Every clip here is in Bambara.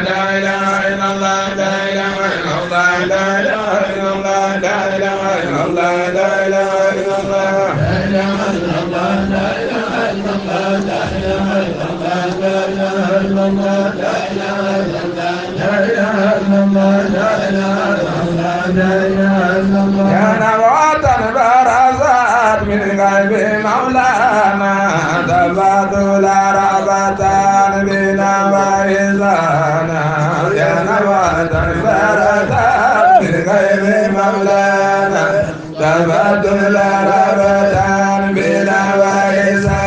لا إله إلا الله لا إله إلا الله لا إله إلا الله لا إله إلا الله لا إله إلا الله لا إله إلا الله لا إله إلا الله لا إله إلا الله لا إله إلا الله لا إله إلا الله لا إله إلا الله لا إله إلا الله لا إله إلا الله. يا نبوة برزت من غيب مولانا تبادل رغبة بنا وإذانا. يا نبوة برزت من غيب مولانا تبادل رغبة بنا وإذانا.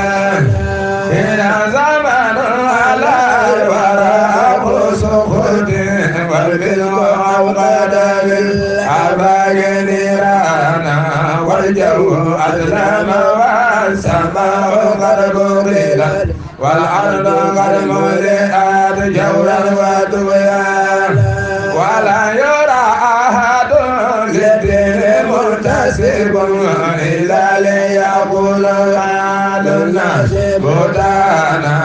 إلى زمن على الورى سخط والبلق أوقد بالأباق نيرانا والجو أظلم والسماء قد بغلت والأرض قد ملئت جورا وطغيانا ولا يرى أحد للدين مرتسب إلا ليقول أهل الناس بهتانا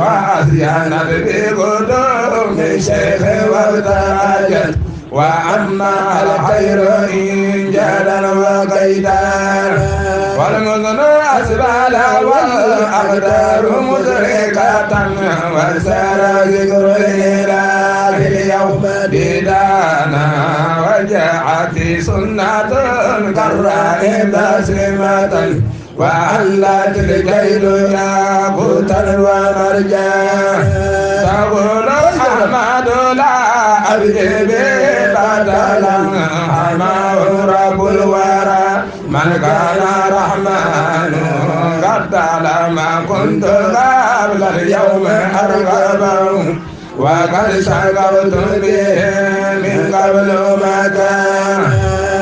وأزينت بقدوم الشيخ وابتهجت وأما الخير إن جادا وقيدا والمزن أسبال والأقدار مزرقة وسار ذكر الإله اليوم ديدانا وجاءت سنة كالرأي باسمة وأهلت الكيل ياقوتا ومرجانا. تقول أحمد لا أبغي بدلا حماه رب الورى من كان رحمن قد ما كنت قبل اليوم أرغبه وقد شغبت به من قبل ما كان.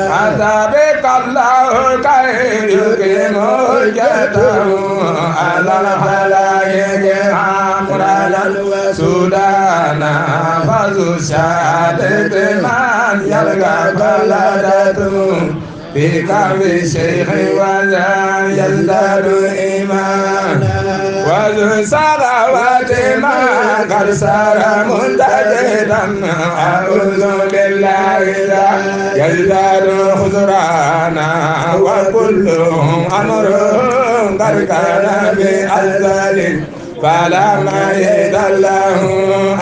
أتى بك الله كي يقيم حجته على الخلائق عمرا وسودانا فذو شهادة من يلقى بلدته في كف الشيخ ولا يزداد إيمانا وذو صلوات ما قد صار منتجدا. أعوذ بالله لا يزداد خسرانا وكلهم أمر قد كان بأزل فلا ميت له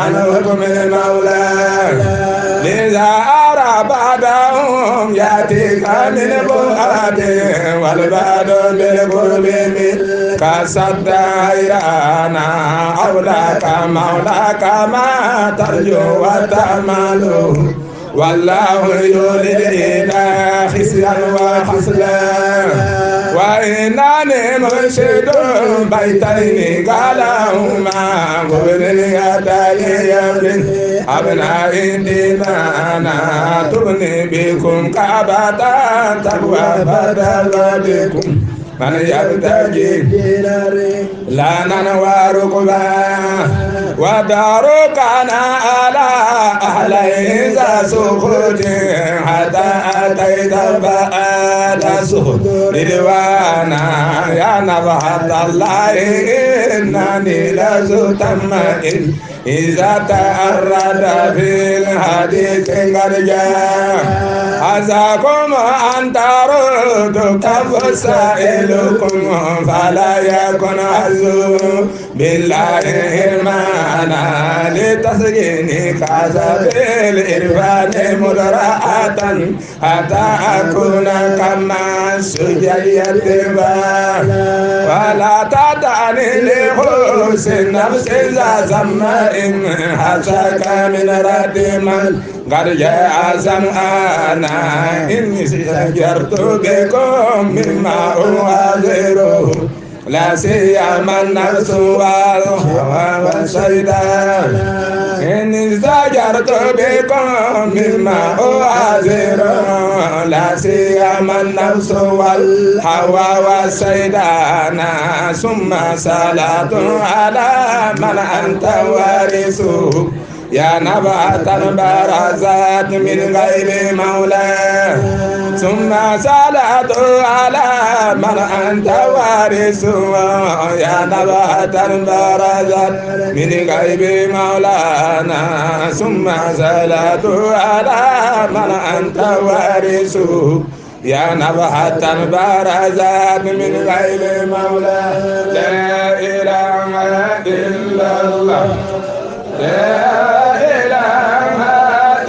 عن حكم المولى. لذا أرى بعدهم يأتيك من بعد والبعد بالقرب منك صد حيرانا. أولاك مولاك ما ترجو وتأمل والله يولد إلى خزيا وخسلا. وإنني مرشد بيتين قالهما قبل اليدين أبناء دينانا تبني بكم كعبة تقوى بدل بكم من يبتغي لنا وركبا ودارك على أهل ذا سخط حتى أتيت بعد سخط رضوانا. يا نبحة الله إنني لذو تمئن إذا تأرد في الحديث قد جاء. عساكم أن تردوا كف سائلكم فلا يكن عزو بالله هرمانا لتسجيني كعذاب الإرفان مدرعة حتى أكون كما سجيت ولا تدعني لحسن نفس ذا زماء حساك من رد من قد جاء زمآنا. إني سجرت بكم مما أعذره لا سيما النفس والهوى والشيطان. إني زجرت بكم مما أعذره لا سيما النفس والهوى والشيطان. ثم صلاة على من أنت وارثه يا نبعة برزت من غيب مولاه ثم صلاة على من أنت وارثه يا نبعة برزت من غيب مولانا ثم صلاة على من أنت وارثه يا نبعة برزت من غيب مولاه لا إله إلا الله لا إله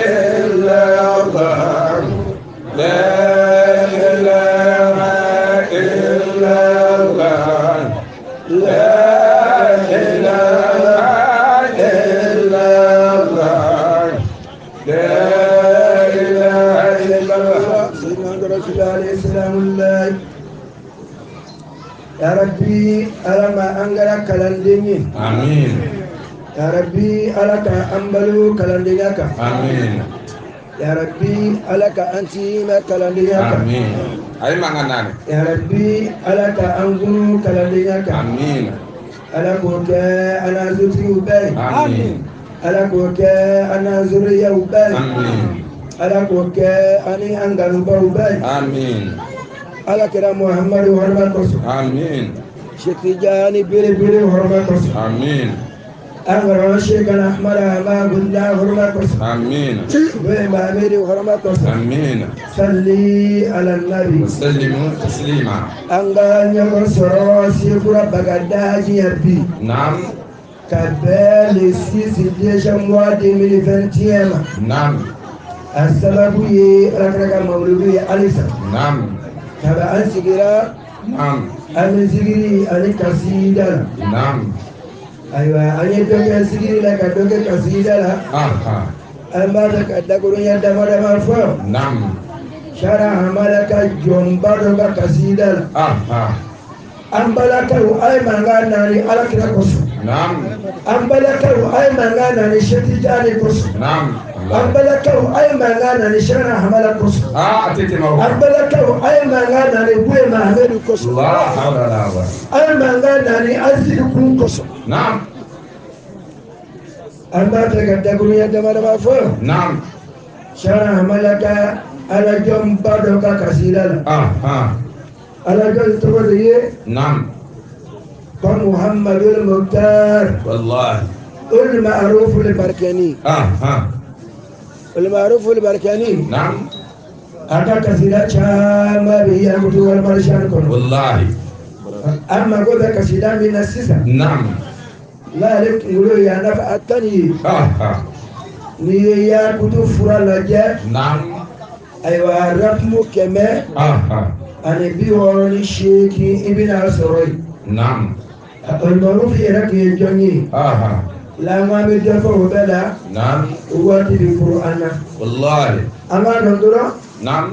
إلا الله لا إله إلا الله لا إله إلا الله لا إله إلا الله سيدنا رسول الله عليه السلام الله يا ربي ألما أنجل كلندني آمين يا ربي ألك أنبلو كلندنيك آمين يا ربي ألك أنتيما كلندنيك آمين أي معنى يا ربي ألك أنغو كلندنيك آمين ألك أنا زوجي وباي آمين ألك أنا زرية وباي آمين ألك أني أنغلو وباي آمين ألك محمد وحرمة آمين شيخ تجاني بيري بيري وحرمة آمين أمر شيخ أحمد ما قلنا حرمة آمين وما ميري حرمة آمين صلي على النبي وسلموا تسليما أنغا نيغ سيكورا بغداد يبي نعم كبل 6 décembre 2021 نعم السبب يي ركرك مولودي أليسا نعم كبا أنسيغرا نعم أنسيغري أني كسيدا نعم أيوة أني دوك سيغري لك دوك كسيدا لا أما لك دكورو يا دما دما فو نعم شارع مالك جومبا دوك كسيدا أمبلك أي مانغا ناري على كلا كوسو نعم أمبلك أي مانغا ناري شتي جاري كوسو نعم أمبلك أي مانغا ناري شارع مالك كوسو أمبلك أي مانغا ناري بوي ماهمد كوسو لا حول ولا قوة أي مانغا ناري أزيد كون كوسو نعم أما تقدموا يا جماعة فو نعم شارع مالك على جنب دوك كسيدا على جنب تقولي نعم محمد المختار والله المعروف البركاني المعروف البركاني نعم أنا كسيدا شام به أبو المرشان كون والله أما قد كسيدا من السيسة نعم لا لك يقولوا يا نفع التاني نيا كتب فرا لجأ نعم أيوة رقم كما أنا بيورني شيكي ابن عصري نعم المعروف يرك يجني لا ما بدفع بلا نعم واتي بالقرآن والله أما ننظر نعم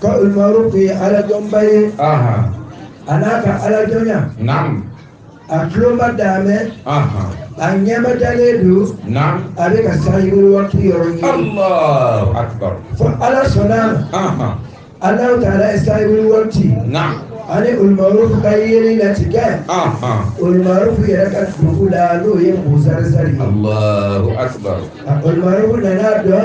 كالمعروف على جنبي أنا على جنيا نعم أكلم دامه أنيما دليلو نعم أبيك سايور وقتي يرني الله أكبر فعلى سلام الله تعالى سايور وقتي نعم أنا المعروف كيري لا تجاه المعروف يرك دخول له يموزر سري الله أكبر المعروف ننادى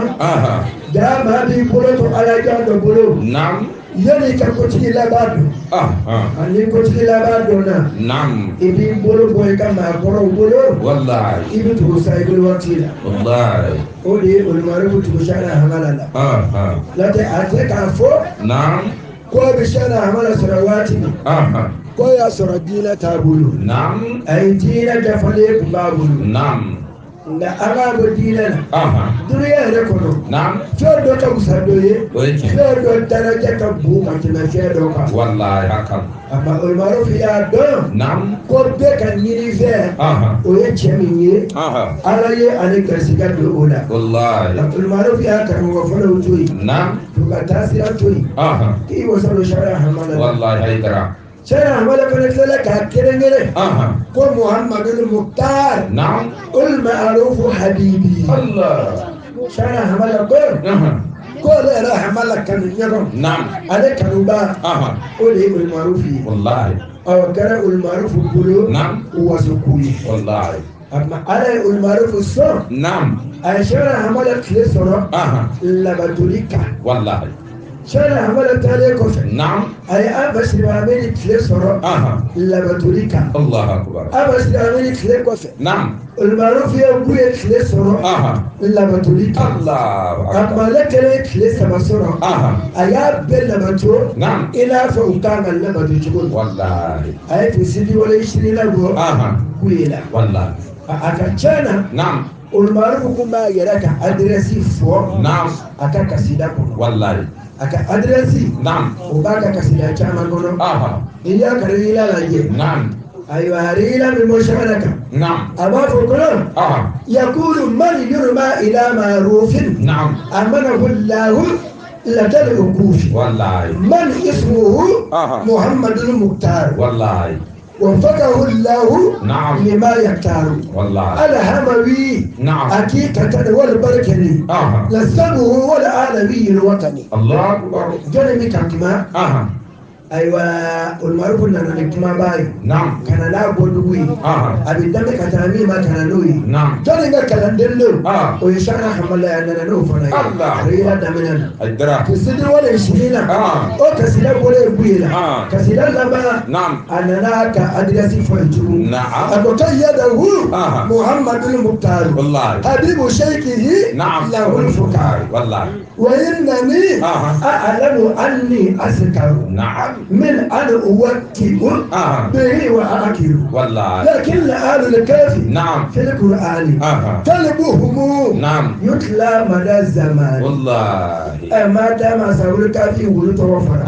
دام هذه بولو على جنب بولو نعم يلي كوتي لا بادو أني كوتي لا بادو نعم إبي بولو بوي كما كورو بولو والله إبي تقول يقول وقتي والله أولي المعروف تقول هملا لا تأتيك عفو نعم كو بشانا عمل سرواتي كو يا سردينا تابولو نعم أي دينا جفليك بابولو نعم لا أنا بدينا دنيا ركونو نعم فردو تقصدوه فردو درجة تبوك أنت فردو والله حقا أما المعروف يا دم نعم كوبك النيرفة ويتشميني على على كرسيك الأولى والله المعروف يا كرم وفلو توي نعم تقاتل توي كي وصلوا شارع حمالة والله هيدرا شارع حمالة كنت لك كرنجري كل محمد المختار نعم المعروف حبيبي الله شارع حمالة كل كل راح حمالة كان يرم نعم أنا كنوبا قولي المعروف والله أو كان المعروف بقوله نعم وسكوي والله أما أنا المعروف الصوم نعم A ye Sɛkɛna Hamala tile sɔrɔ labatoli kan. Wallahi. Sɛkɛna Hamala taalen kɔfɛ. Naam. A ye Aba Sidibe tile sɔrɔ labatoli kan. Allahu akbar. Aba Sidibe tile kɔfɛ. Naam. Umaru ye Buye tile sɔrɔ labatoli kan. Allahu akbar. A Male kelen tile 3 sɔrɔ. A y'a bɛɛ labato. Naam. I n'a fɔ u kan ka labato cogo min. Wallahi. A ye tisidi wale sirila bɔ. Buye la. Wallahi. A ka ca na. Naam. Umaru kun b'a yɛrɛ ka adresse fɔ. Naam. A ka kasida kɔnɔ. Wallahi. A ka adresse. Naam. O b'a ka kasida caman kɔnɔ. N'i y'a karila lajɛ. Naam. Ayiwa harila min bɔ sɛbɛn kan. Naam. A b'a fɔ kɔnɔ. Yakulu man yurma ila ma'rufin. Naam. Amanahu Allahu ladal ukufi. Wallahi. Man ismuhu Muhammadul Mukhtar. Wallahi. وفقه الله نعم. لما يختار. والله. الهموي. نعم. حقيقة والبركني. لسبه والعالمي الوطني. الله أكبر. جنبي كما. Ayiwa Umaru nana ni kumaba ye. Naam. Ka na n'a bɔdugu ye. A bɛ daminɛ ka taa min ma ka na n'o ye. Naam. Jɔnni ka kalanden don. O ye Sɛkɛna Hamala ye, a nana n'o fana ye. Allah. A yira daminɛ na. Ayi. Kisidi wale sini na. O kasida bɔlen Buye la. Kasida laban. Naam. A nana ka adresse fɔ ye tugun. Naam. A ko kayyadahu. Muhammadul Mukhtar. Wallahi. Habibu Sheikhihi. Naam. Lahul fukar. Wallahi. Wa innani. A'lamu anni askaru. Naam. من أنا أوكئ به وأكل. والله. لكن آل الكافي. نعم. في القرآن. طلبهم. نعم. يتلى مدى الزمان. والله. ما دام سأقول الكافي ولو توفر.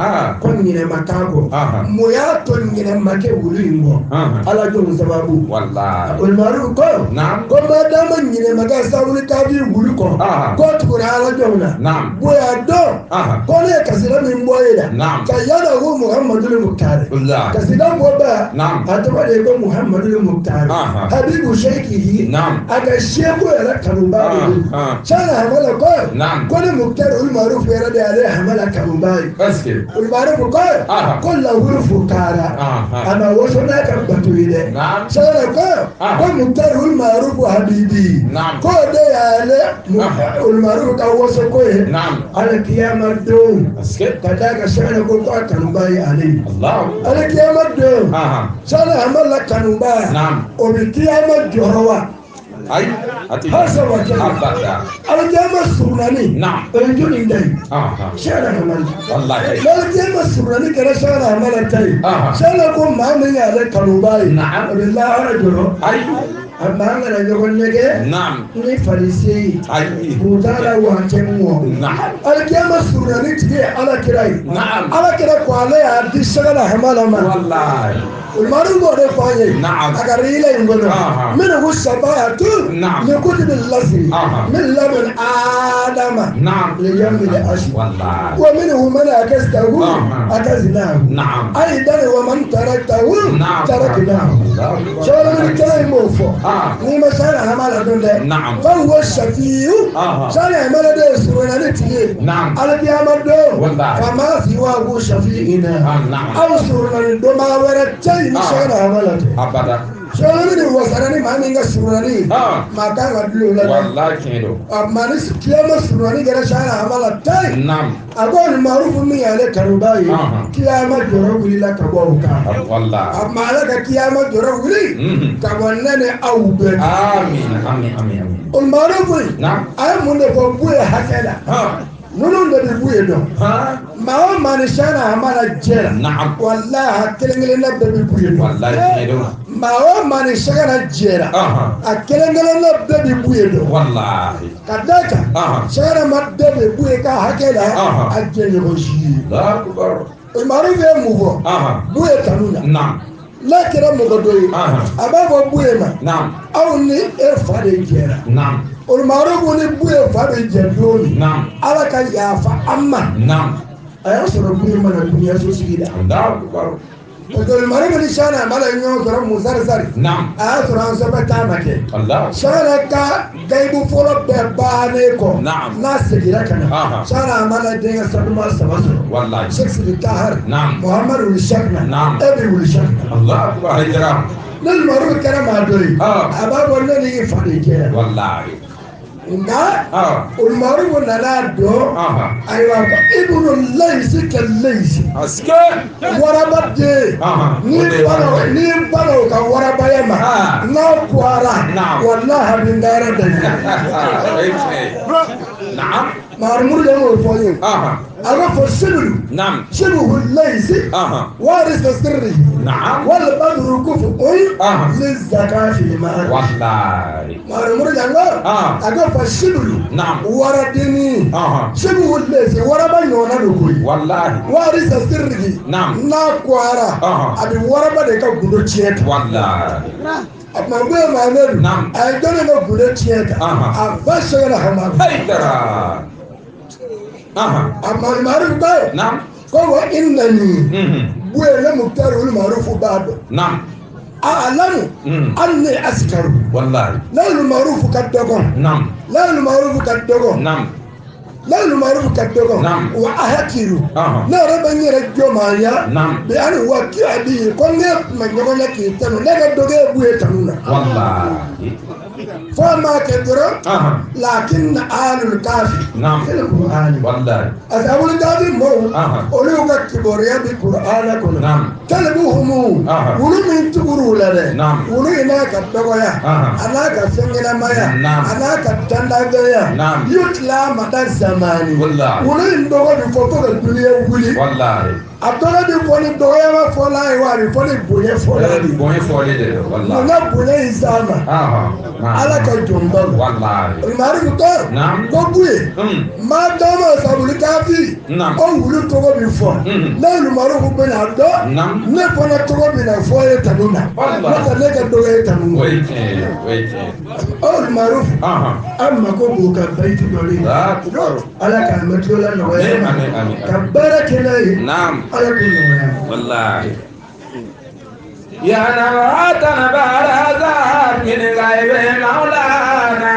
كن من مكانه. ميات من مكان ولو على جون سبابو. والله. والمعروف قال. نعم. كم ما دام من مكان سأقول الكافي ولو كم. كنت على جونا. نعم. بويا دو. كل كسر من بويا. نعم. كيانا محمد المختار. والله. كسيدان بابا. نعم. أتوقع يقول محمد المختار. حبيب شيخه. نعم. أجا الشيخ يلا كروباي. شان حمل قال. نعم. كل مختار المعروف يرد عليه حمل كروباي. بس كده. المعروف قال. كل له فكارة. أما وصلنا كبتويده. نعم. شان قال. كل مختار المعروف حبيبي. نعم. كل ده على المعروف كوسكوه. نعم. على قيامة دوم. بس كده. كذاك شان قال كروباي. عليه. الله. على قيامة دوم. شان حمل كروباي. نعم. وبقيامة جهوا. أي. هذا وجه. على قيامة سرناني. نعم. الجن ده. شان حمل. والله. على قيامة سرناني كذا شان حمل تاي. شان كم ما من على كروباي. نعم. بالله رجله. أي. أما أنا يقول لك. نعم. ني فريسي. أي. بوتالا وانتمو. نعم. القيامة سرناني تجي على كراي. نعم. على كراي قالي عبد الشغل حمل ما. والله. المعروف هو فاي. نعم. أقريلا يقولون. من هو السبعة. نعم. لكتب اللسي. من لبن آدم. نعم. ليوم الأشر. والله. ومنه من أكسته. أكسناه. نعم. أيضا ومن تركته. نعم. تركناه. شو من الكلام موفو. نيما سأنا حمل دون. نعم. فهو الشفيع. سأنا حمل دون سرنا نتيه. نعم. على قيامة دون. والله. فما سواه شفيعنا. نعم. أو سرنا دون ما ورتشي. سأنا حمل دون. أبدا. Sɔɔni wasarani maa min ka surunani maa kan ka dulon la dɛ. Walahi tiɲɛ don. A maa ni kiyama surunani kɛra Sɛkɛna Hamala ta ye. Naam. A ko nin maarufu min y'ale kanuba ye. Kiyama jɔrɔ wulila ka bɔ o kan. Walahi. A ma ala ka kiyama jɔrɔ wuli. Ka bɔ ne ni aw bɛɛ. Amiina amiina amiina. O maarufu in. Naam. A ye mun de fɔ Buye hakɛ la. Ninnu de bɛ Buye dɔn. Maa o maa ni Sɛkɛna Hamala jɛra. Naam. Walahi a kelen kelenna bɛɛ bɛ Buye dɔn. Walahi tiɲɛ don. Maa o maa ni Sɛkɛna jɛra. A kelen kelenna bɛɛ bɛ Buye dɔn. Walahi. Ka d'a kan. Sɛkɛna ma bɛɛ bɛ Buye ka hakɛ la. A jɛɲɔgɔn si ye. Allahu akbar. Umaru bɛ mun fɔ. Buye kanu na. Naam. N'a kɛra mɔgɔ dɔ ye. A b'a fɔ Buye ma. Naam. Aw ni e fa de jɛra. Naam. Umaru ni Buye fa bɛ jɛ don min. Naam. Ala ka yafa an ma. Naam. A y'a sɔrɔ Buye ma na dunuya so sigi la. Allahu akbar. Parce que Umaru ni Sɛkɛna Hamala ye ɲɔgɔn sɔrɔ Musarisari. Naam. A y'a sɔrɔ an sɛbɛn t'a ma kɛ. Allah. Sɛkɛna ka gayibu fɔlɔ bɛɛ bannen kɔ. Naam. N'a seginna ka na. Sɛkɛna Hamala denkɛ sanuma 3 sɔrɔ. Walahi. Sheikh Sidi Tahar. Naam. Muhammadu wuli Sɛkɛna. Naam. E bɛ wuli Sɛkɛna. Allahu akbar. Hayidara. Ne Umaru kɛra maa dɔ ye. A b'a fɔ ne ni i fa de jɛra. Walahi. Nka Umaru nana dɔn ayiwa ko Ibunu Layisi kɛ Layisi waraba den ni bana o ka warabaya ma n'a bɔra walahi a bɛ n dayɔrɔ dayɛlɛ. Mahamuru de y'o fɔ n ye. A b'a fɔ Sibiri. Sibiru Layisi. Warisa sirri. Wal badru kufu'un. Lizakati ma. Mahamuru jango. A b'a fɔ Sibiri. Waradenni. Sibiru Layisi waraba ɲɔgɔnna don koyi. Warisa sirri. N'a kɔra. A bɛ waraba de ka gundo tiɲɛ ta. A tuma ko ye Mahamadu. A ye jɔnni ka gundo tiɲɛ ta. A ba sɛgɛnna Hamadu. Marufu ba ye ko wa innani buye ne Mukutari olu Marufu b'a dɔn a alamu hali ne asikaru ne olu Marufu ka dɔgɔn ne olu Marufu ka dɔgɔn ne olu Marufu ka dɔgɔn wa a hakiru ne yɛrɛ bɛ n yɛrɛ jɔ maaya bi hali wa ki a bi ko ne tun bɛ ɲɔgɔn ye k'i tanu ne ka dɔgɔ ye buye tanu na. Fo ma kɛ dɔrɔn lakin alul kafi fil qur'ani ashabul kafi mɔgɔw olu ka kibaruya bi qur'ana kɔnɔ talibuhumu wulu min tugur'u la dɛ wulu in n'a ka dɔgɔya a n'a ka fɛnkɛnɛmaya a n'a ka dandagɛya yutila mada zamani wulu in dɔgɔ bi fɔ fo ka duniya wuli a tɔgɔ bi fɔ ni dɔgɔyama fɔla ye wa a bi fɔ ni bonya fɔla de munna bonya in s'a ma ala ka jɔnba Umaru ko ko buye maa dama sabuli kafi o wulu tɔgɔ bi fɔ ne Umaru bɛna dɔn ne fana tɔgɔ bɛna fɔ ye tanu na n'o tɛ ne ka dɔgɔ ye tanu na o Umaru an mako b'o ka bayitu dɔ de ala k'a mɛtulo la nɔgɔya ka baara kɛ n'a ye ala k'o nɔgɔya. يا نبات بارزات من غيب مولانا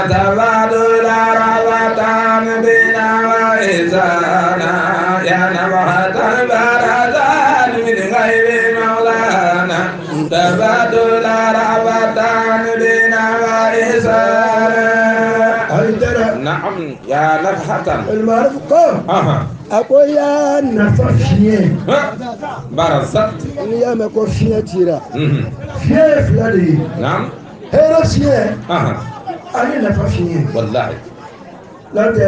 تبادل ربطان بنا وإحسانا يا نبات بارزات من غيب مولانا تبادل ربطان بنا وإحسانا. نعم يا نفحة المعروف قام أقول يا نفحة برزت ni y'a mɛn ko fiɲɛ cira fiɲɛ ye fila de ye hɛrɛ fiɲɛ ani nafa fiɲɛ n'o tɛ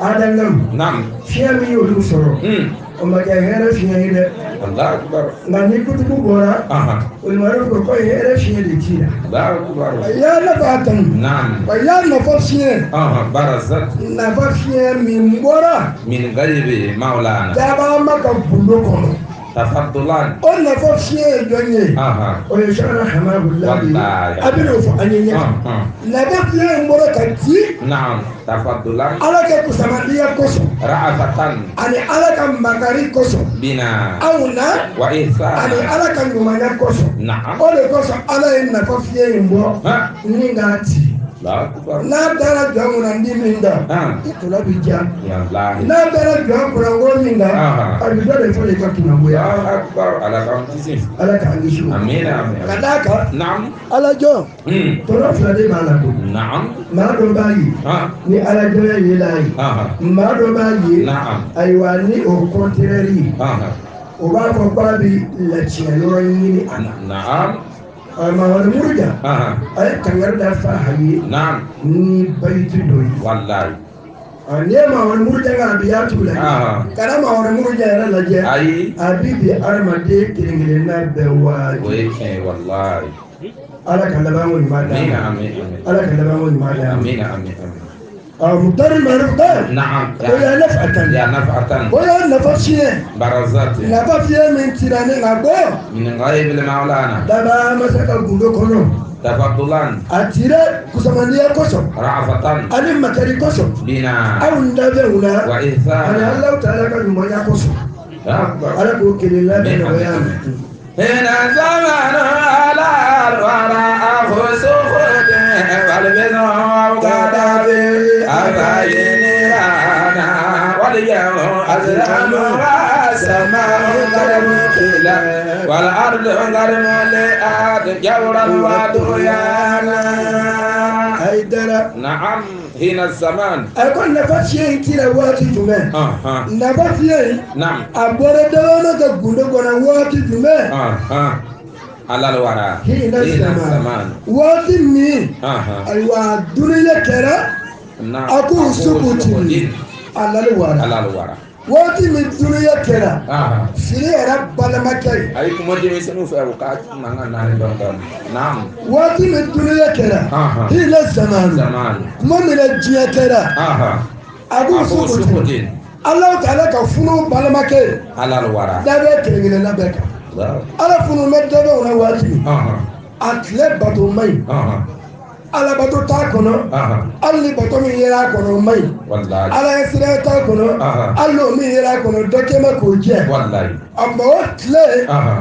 adamadenw fiɲɛ min y'olu sɔrɔ o ma kɛ hɛrɛ fiɲɛ ye dɛ nka ni kutubu bɔra olu ko ko hɛrɛ fiɲɛ de cira ya nafa tanu wa ya nafa fiɲɛ nafa fiɲɛ min bɔra daba ma ka gundo kɔnɔ. Tafaddulan. O nafa fiɲɛ ye jɔn ye? O ye Sɛkina Hamadu ye. A bɛ n'o fɔ an ye ɲɛ. Nafa fiɲɛ in bɔra ka ci. Tafaddulan. Ala ka kusamadiya kosɔn. Ra'afatan. Ani Ala ka makari kosɔn. Bina. Anw na. Wa ihsan. Ani Ala ka ɲumanya kosɔn. O de kosɔn Ala ye nafa fiɲɛ in bɔ. Ni k'a ci. N'a dara jɔn kunna ni min da i tɔnɔ bi diya n'a dara jɔn kunna ko min da a bi dɔ de fɔ i ka kunnagoya Ala k'an kisi o ka d'a kan ala jɔn tɔnɔ fila de b'a la koyi maa dɔ b'a ye ni ala jɔnya ye l'a ye maa dɔ b'a ye ayiwa ni o kɔnterɛri ye o b'a fɔ k'a bi latiɲɛ yɔrɔ ɲini a la. Mamadu Muruja a ye kangari da fa ye ni bayitu dɔ ye. N'i ye Mamadu Muruja ka abiya tugu lajɛ kana Mamadu Muruja yɛrɛ lajɛ a bi bi adamaden kelen kelenna bɛɛ waaju. Ala ka labanko ɲuman d'an ma. Ala ka labanko ɲuman d'an ma. Mukutari Marufu o y'a nafa tan. O y'a nafa fiɲɛ. Nafa fiɲɛ min cira ne ka bɔ. Daba masa ka gundo kɔnɔ. A cira kusamaniya kosɔn. Ani makari kosɔn. Anw dafɛnw na. Ani Alahu taala ka ɲumanya kosɔn. Ala k'o kelen labɛn nɔgɔya ma. هنا زمان على الوراء خسوف والبذر وقد أبين رانا واليوم أسلم السماء قد مكلت والأرض قد ملئت جورا وطغيانا. Hayidara. نعم حين الزمان. A ko nafa fiɲɛ in cira waati jumɛn? Nafa fiɲɛ in نعم a bɔra dawolo ka gundo kɔnɔ waati jumɛn? على الورى Hina حين zaman. الزمان. Waati min ayiwa dunuya kɛra نعم a ko sukuti alali wara. على الورى. Waati min dunuya kɛra fili yɛrɛ balimakɛ ye. Ayi kuma denmisɛnninw fɛ u ka mankan naani dɔɔni dɔɔni. Naam. Waati min dunuya kɛra hina zaman Zaman. Tuma min na diɲɛ kɛra a ko A ko sukuti sukuti Ala ta'ala ka funu balimakɛ ye على الورى. Dabɛ kelen kelenna bɛɛ kan. Ala funu bɛ dabɛw na waati min a tile bato man ɲi. Ala bato t'a kɔnɔ. Hali ni bato min yera a kɔnɔ o man ɲi. Wallahi. Ala ye sira t'a kɔnɔ. Hali n'o min yera a kɔnɔ dɔ kɛ ma k'o jɛ. Wallahi. A ma o tile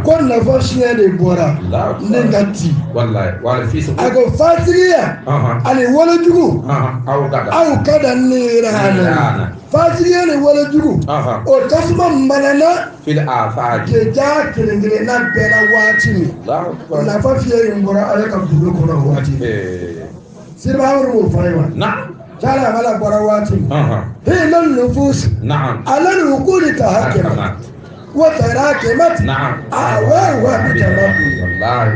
ko nafa siɲɛ de bɔra ni ka ci. Wallahi wal fisq. A ko fasigiya ani wolojugu Aw gada. Aw ka da niirana. Fasigiya ni wolojugu o tasuma manana fil afaq. Keja kelen kelenna bɛɛ la waati min Allahu akbar. Nafa fiyɛ in bɔra Ala ka gundo kɔnɔ o waati. Siriba Amadu b'o fɔ ye wa? Naam. Sala Amala bɔra waati min. Hina nufus Naam. ala nukuli tahakemat wa tarakemat Naam. awa wa bitamatu. Wallahi.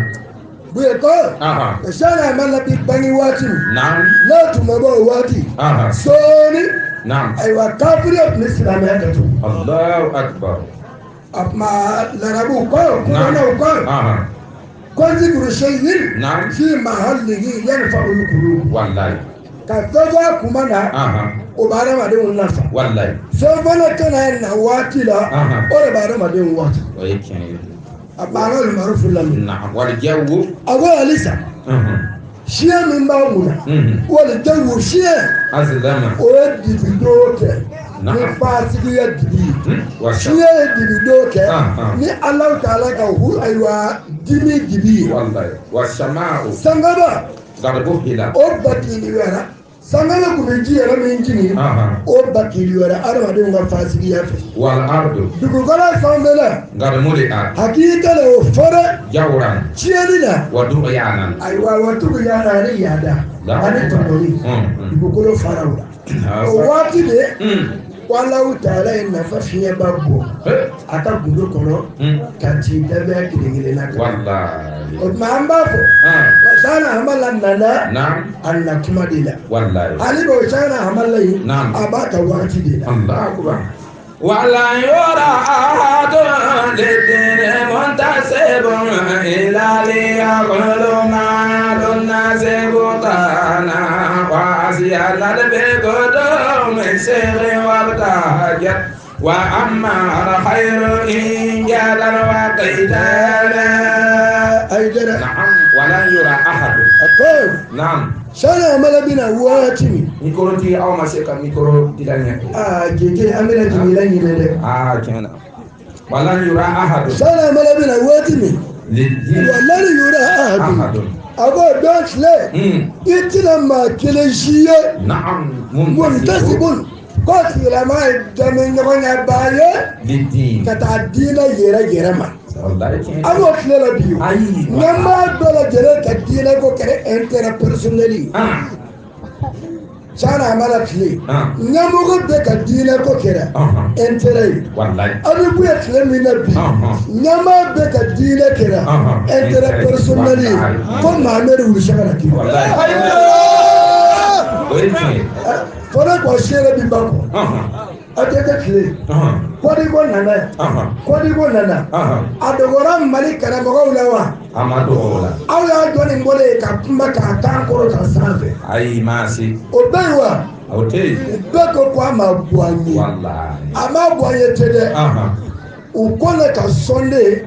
Buye ko Sala Amala bi bange waati min Naam. n'a tun ma bɔ o waati sɔɔni Naam. ayiwa kafiriya tun bɛ silamɛya datugu. Allahu akbar. A tuma larabuw kɔ kudɔnnaw kɔ ko zikuru seyin Naam. fi mahalihi yanfa'u l-qulub. Wallahi. Ka fɛn fɔ a kuma na o bɛ adamadenw nafa. Wallahi. Fɛn fana kana na waati la o de bɛ adamadenw waati. O ye tiɲɛ ye. A tuma an ka lumaru lamɛn. Naam. Wal jawu. A ko halisa siɲɛ min b'a kunna wali jawu siɲɛ Azlama. o ye dibido kɛ ni Naam. fasigiya dibi ye. Wa Siɲɛ ye dibido kɛ ni Alahu ta'ala ka hu ayiwa dimi dibi ye. Wallahi. Wa sama'u. Sangaba Garbuhila. o bakili wɛrɛ sangaba kun bɛ ji yɛrɛ min jigin o bakili wɛrɛ adamadenw ka fasigiya fɛ. Wal ardu. Dugukolo sanfɛla Garmuli'a. hakika la o fɔra Jawran. tiɲɛni na. Wa dughyanan. Ayiwa wa tugu yaada ani yaada ani tɔnɔni dugukolo fara o la. O waati de Alahu ta'ala ye nafa fiɲɛba bɔ a ka gundo kɔnɔ ka ci dabɛn kelen kelenna kan. Wallahi. O tuma an b'a fɔ Sala Hamala nana Naam. a na kuma de la. Wallahi. Hali b'o Sala Hamala ye Naam. a b'a ka waati de la. Allahu akbar. ولا يرى أحد للدين منتسب إلا ليقول مال الناس بطانا وأزين بقدوم السر والتاجر وأما الخير إن جاد وقتالا. Ayidara. نعم ولا يرى أحد. A ko نعم. Sala Hamala bɛna waati min. Micro ti aw ma se ka micro dilan ɲɛ. Aa jeke an bɛna jigin i la ɲinɛ dɛ. Tiɲɛ na. ولا يرى أحد. Sala Hamala bɛna waati min. للدين Walali yura ahadu. أحد. A ko dɔ filɛ i tɛna maa kelen si ye. نعم. Muntasibun ko tigilama ye dɛmɛɲɔgɔnyabaa ye للدين. ka taa diinɛ yɛrɛ yɛrɛ ma. Wallahi tiɲɛ. An b'o tile la bi o. Ayi. N'an b'a bɛɛ lajɛlen ka diinɛ ko kɛra intérêt personnel ye. Sala Hamala tile ɲɛmɔgɔ bɛɛ ka diinɛ ko kɛra intérêt ye. Wallahi. An bɛ bɔ tile min na bi ɲɛmaa bɛɛ ka diinɛ kɛra intérêt personnel ye fo Mohamed Wuli Sakana k'i. Wallahi. O ye tiɲɛ ye. Fɔlɔ kɔ seere bi ba kɔ a tɛ kɛ tile kɔdiko nana yan kɔdiko nana a dɔgɔra Mali karamɔgɔw la wa? A ma dogo o la. Aw y'a dɔn nin bolo ye ka kuma k'a kan kɔrɔta sanfɛ. Ayi maa se. O bɛ yen wa? O tɛ yen. U bɛɛ ko ko a ma bɔ an ye. Wallahi. A ma bɔ an ye ten dɛ. U ko ne ka sɔnden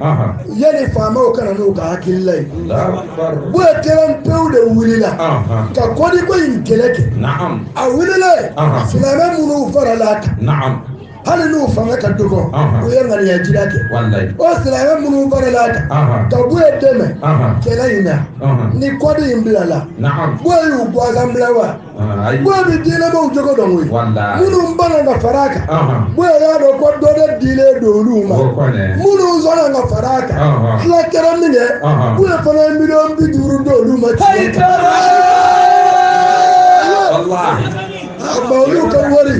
yanni faamaw kana n'u ka hakilila ye. Allahu akbar. Buye kelen pewu de wulila ka kɔdiko in kɛlɛ kɛ. Naam. A wulila ye silamɛ minnu farala a kan. Naam. Hali n'u fanga ka dɔgɔ u ye ŋaniya jira kɛ o silamɛ minnu farala a kan ka Buye dɛmɛ kɛlɛ in na ni kɔdi in bilala Buye y'u gansan bila wa Buye bɛ diinɛmaw jogo dɔn koyi minnu banna ka fara a kan Buye y'a dɔn ko dɔ de dilen don olu ma minnu sɔnna ka fara a kan tila kɛra min kɛ Buye fana ye 50 miliyɔn d'olu ma tiɲɛ olu ka wari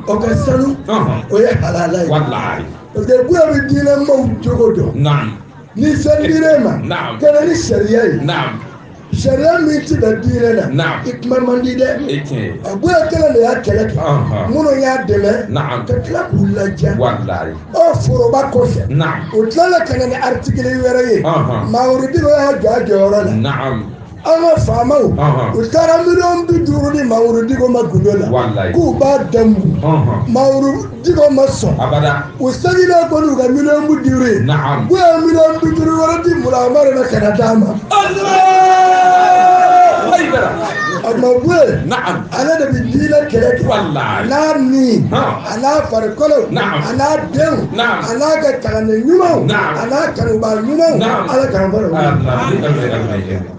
o ka sanu o ye halala ye parce que Buye bɛ diinɛmaw jogo dɔn ni fɛn dir'e ma ka na ni sariya ye sariya min ti bɛn diinɛ na i kuma man di dɛ a Buye kelen de y'a kɛlɛ kɛ minnu y'a dɛmɛ ka tila k'u ladiya o foroba kɔfɛ u tilala ka na ni article wɛrɛ ye Mamuru Diko y'a jɔ a jɔyɔrɔ la an ka faamaw u taara 50 miliyɔn di Mamuru Diko ma gundo la k'u b'a dɛnbu Mamuru Diko ma sɔn u seginna ko n'u ka 50 miliyɔn ye k'u ye 50 miliyɔn wɛrɛ di Mula Amadu ma ka na d'a ma a ma Buye ale de bɛ diinɛ kɛlɛ kɛ n'a ni a n'a farikolo a n'a denw a n'a ka kalanden ɲumanw a n'a kanubaa ɲumanw Ala k'an fara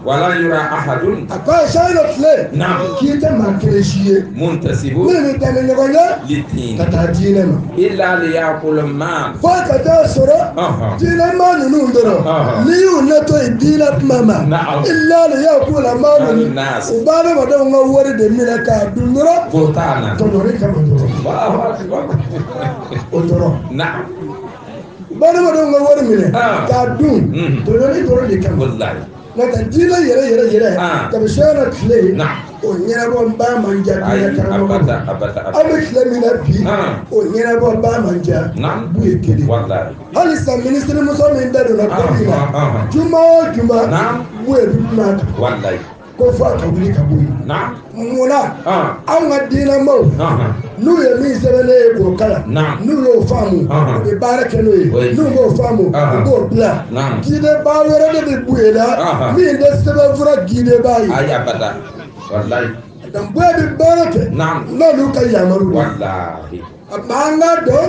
wala yura ahadun a ko sɛyɛn tile k'i tɛ maa kelen si ye muntasibu min bɛ tɛmɛ ɲɔgɔn ye litin ka taa diinɛ ma illa liyakul ma fo ka taa sɔrɔ diinɛ maa ninnu dɔrɔn n'i y'u natɔ yen diinɛ kuma ma illa liyakula maalu u b'a adamadenw ka wari de minɛ k'a dun dɔrɔn tɔnɔri kama dɔrɔn o dɔrɔn u b'a adamadenw ka wari minɛ k'a dun tɔnɔri dɔrɔn de kama n'o tɛ diinɛ yɛrɛ yɛrɛ yɛrɛ kabi sɛyɛn tile o ɲɛnabɔ ba man diya diinɛ karamɔgɔ an bɛ tile min na bi o ɲɛnabɔ ba man diya Buye kelen hali sisan minisiri muso min da donna ko in na juma o juma Buye bɛ kuma a kan ko fo a ka wuli ka bɔ yen munna anw ka diinɛmaw n'u ye min sɛbɛn ne ye k'o kalan n'u y'o faamu u bɛ baara kɛ n'o ye n'u m'o faamu u b'o bila diinɛba wɛrɛ de bɛ Buye la min tɛ sɛbɛnfura diinɛba ye donc Buye bɛ baara kɛ n'olu ka yamaru ye an k'a dɔn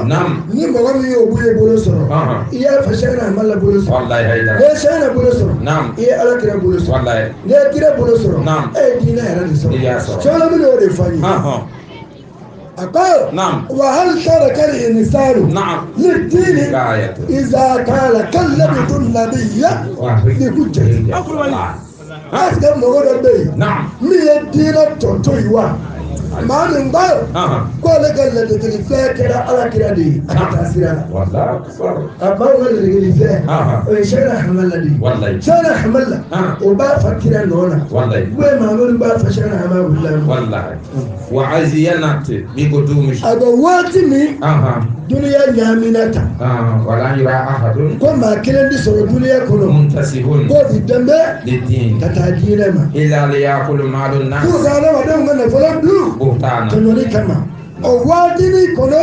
ni mɔgɔ min y'o Buye bolo sɔrɔ i y'a fɔ Sɛkina Hamala bolo sɔrɔ n'i ye Sɛkina bolo sɔrɔ i ye Ala kira bolo sɔrɔ n'i ye kira bolo sɔrɔ e ye diinɛ yɛrɛ de sɔrɔ Sɛkina bɛ n'o de fɔ an ye a ko wa hal taraka al-insanu lid-dini idha qala kallamtu an-nabiyya li hujjati est-ce que mɔgɔ dɔ bɛ yen min ye diinɛ tɔ to yen wa maa min ko k'ale ka ladegeli fɛn kɛra Ala kira de ye a ka taa sira la a baw ka ladegeli fɛn o ye Sɛkina Hamala de ye Sɛkina Hamala o b'a fa kira nɔ na Buye Mahamadu b'a fa Sɛkina Hamala wa aziyanat bi qudumi a ko waati min duniya ɲaamina tan wala yura ahadun ko maa kelen tɛ sɔrɔ duniya kɔnɔ muntasibun k'o bi dɛnbɛ lidin ka taa diinɛ ma illa liyakul malun nas k'u ka adamadenw ka nafolo dun buhtana tɔɲɔli kama o waatinin kɔnɔ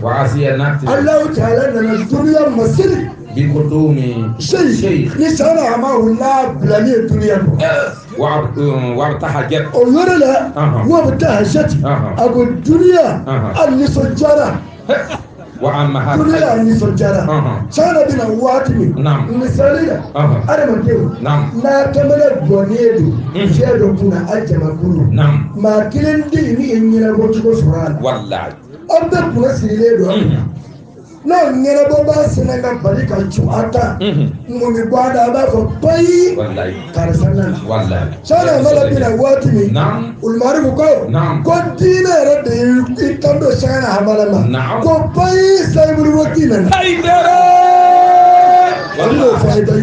wa aziyanat Alahu taala nana duniya masiri bi qudumi seyi ni Sɛkina Hamala bilali ye duniya kɔnɔ wabtahajat o yɔrɔ la wabtahajat a ko duniya a nisɔndiyara wa amma duniya a nisɔndiyara Sɛkina bɛna waati min misali la adamadenw n'a tɛmɛna gɔni don fiɲɛ dɔ kunna a jamakulu maa kelen tɛ yen min ye ɲɛnabɔ cogo sɔrɔ a la wallahi aw bɛɛ kunna sirilen don n'o ɲɛnabɔ b'a sɛnɛ ka bali ka cu a kan mun bɛ bɔ a da a b'a fɔ payi karisa nana Sɛkina Hamala bɛna waati min Umaru ko ko diinɛ yɛrɛ de y'i kan don Sɛkina Hamala ma ko payi sayibulu waati nana olu y'o fɔ a ye bayi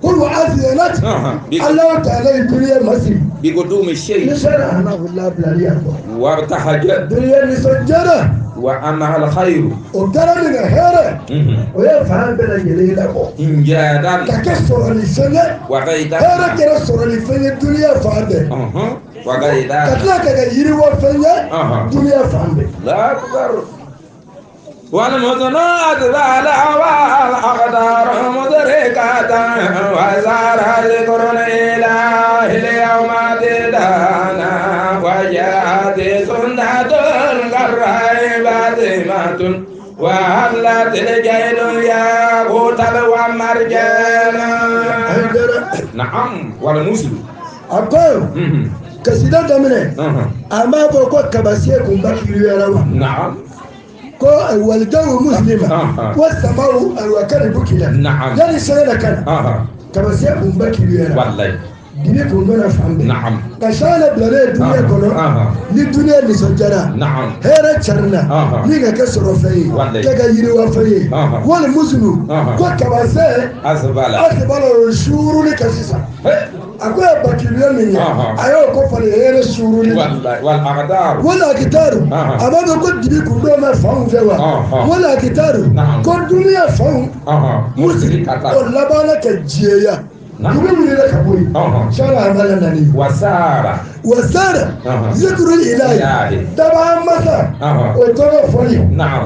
ko wa aziyanat Alahu taala ye duniya masiri bi qudumi shay ni Sɛkina Hamala bilali a kɔ wabtahajat duniya nisɔndiyara wa amma al khairu o kɛra min kɛ hɛrɛ o ye fan bɛɛ lajɛlen labɔ injadan ka kɛ sɔrɔli fɛn ye wa ghaidan hɛrɛ kɛra sɔrɔli fɛn ye duniya fan bɛɛ wa ghaidan ka tila ka kɛ yiriwa fɛn ye duniya fan bɛɛ. Akbar والمزنات والأقدار مدركة وزار ذكر الإله اليوم ددانا وجاءت سنة قبل الرائبة وهلت الجيل ياقوت ومرجان نعم والمسلم أقول كسيدة دمنة أما بقول كباسية كمبكيرة نعم ko والجو مسلمة والسماء الوكر بكلا نعم يعني سنة كان كباسية كمبكيرة والله dibi kun bɛna fan bɛɛ نعم ka sala bilalen duniya kɔnɔ ni duniya nisɔndiyara نعم hɛrɛ carinna ni ka kɛ sɔrɔfɛn ye kɛ ka yiriwafɛn ye wali musulu ko kabasɛ asibala asibala o suuruli kɛ sisan a ko ye bakiliya min ye a y'o ko falen hɛrɛ suuruli wal akitaru wal akitaru a b'a dɔn ko dibi kun dɔw ma fanw fɛ wa wal akitaru ko duniya fanw musili o labanna ka jɛya dugu wulila ka bɔ yen sala amala nani wasara wasara zikuru ilahi daba masa o tɔgɔ fɔli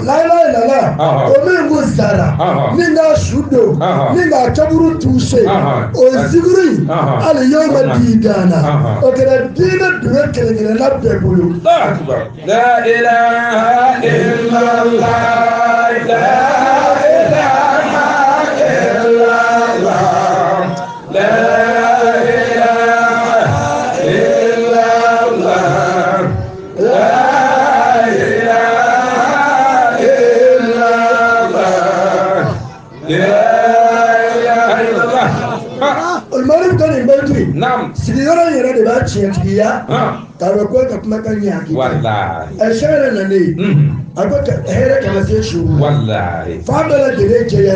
layilayi lala o min ko sara ni k'a su don ni k'a kaburu tuse o zikuru in hali yɔrɔ ma di dan na o kɛra diinɛ dugu kelen kelenna bɛɛ bolo. La ilaha illallah la ilaha illallah لا إله إلا الله لا إله إلا الله لا إله إلا الله المعروف كان يبيتي نعم سيدنا يرى باتشي يا ترى كوكا ما كان يحكي والله الشارع نني أقول هيرك كما سيشو والله فعلا جريت يا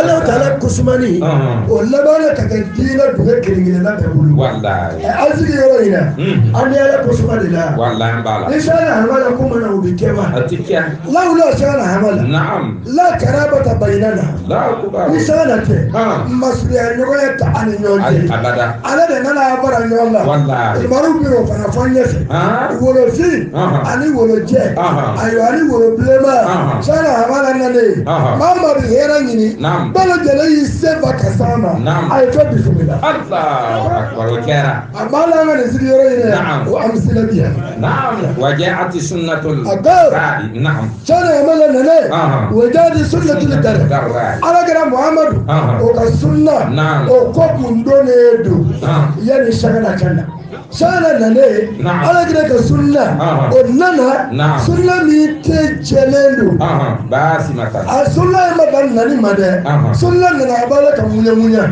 الله تعالى كسماني ولا بالك كدينا بغير لا بقول والله أزيد يروينا أنا على كسماني لا والله امبالا إن شاء الله هملا كم أنا وبكما أتكيا لا ولا شاء الله هملا نعم لا قرابة بيننا لا كبار إن شاء الله مسؤولية نقول عن نيونتي أبدا على ده أنا أبرا نيولا والله المعروف بيرو فانا فانيف ولو في أني ولو جه أيوة أني ولو بلما شاء الله هملا نني ما ما بيهرني نعم balo jɛlɛ y'i se fa ka s'a ma Naam. A ye fɛn bisimila Allahu akbar o kɛra a b'a la an ka nin sigiyɔrɔ in dɛ Naam. o amisila bi yan نعم وجاءت سنة A نعم sani amala nana Ahan. o jaati sunnatul dar الراعي ala kɛra Muhammadu Ahan. o ka sunna Naam. o ko kun donnen don Ahan. yanni sagana ka na sagana nalen Naam. ala kɛra ka sunna Ahan. o nana Naam. sunna min tɛ jɛlen don أها باسمة a sunna in ma dan nani ma dɛ Ahan. sunna nana a b'a la ka muɲa muɲa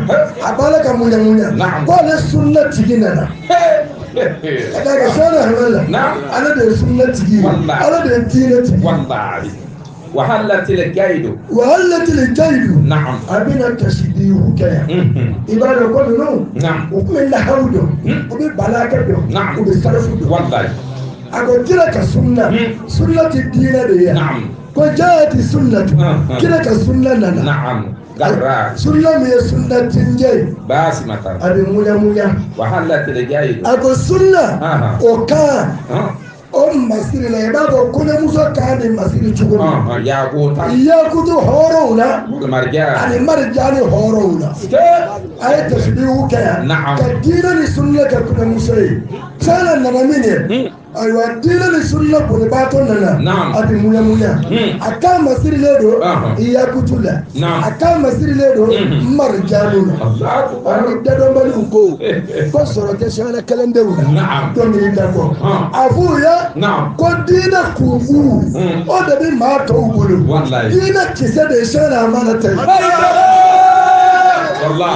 a b'a la ka muɲa muɲa Naam. ko ale sunna tigi nana ka d'a kan sani hamala Naam. ala de ye sunna tigi ye Wallahi. ala de ye diinɛ tigi ye والله وحلت الكيد وهلت الجيد نعم a bɛna tasbihu kɛ yan مهم. i b'a dɔn ko ninnu نعم u tun bɛ lahaw dɔn Hmm. u bɛ balakɛ dɔn Naam. u bɛ sarifu dɔn والله a ko kira ka sunna Hmm. sunna ti diinɛ de ye نعم ko jaati sunnatu Hmm. kira ka sunna nana نعم غراء sunna min ye sunna tinjɛ ye باسمة a bɛ muɲa muɲa وحلت الجيد a ko sunna Ahan. o kan أه. o masiri la i b'a fɔ kɔɲɔmuso kan bɛ masiri cogo min أه. ياقوتا yakutu hɔrɔnw la والمرجان ani marijani hɔrɔnw la a ye tasbihu kɛ yan Naam. ka diinɛ ni sunna kɛ kɔɲɔmuso ye sani nana min ye ayiwa diinɛ ni sunna bolibaatɔ nana Naam. a bɛ muɲa muɲa Hmm. a kan masirilen don Ahan. yakutu la Naam. a kan masirilen don Mhm. marijani la الله أكبر ani dadɔnbaliw ko ko sɔrɔ tɛ sɛbɛnna kɛlɛndenw la Naam. dɔnkili da kɔ Ah. a f'u ye نعم ko diinɛ kunkuru Hmm. o de bɛ maa tɔw bolo Wallahi. diinɛ kisɛ de ye sɛbɛnna a mana ta ye والله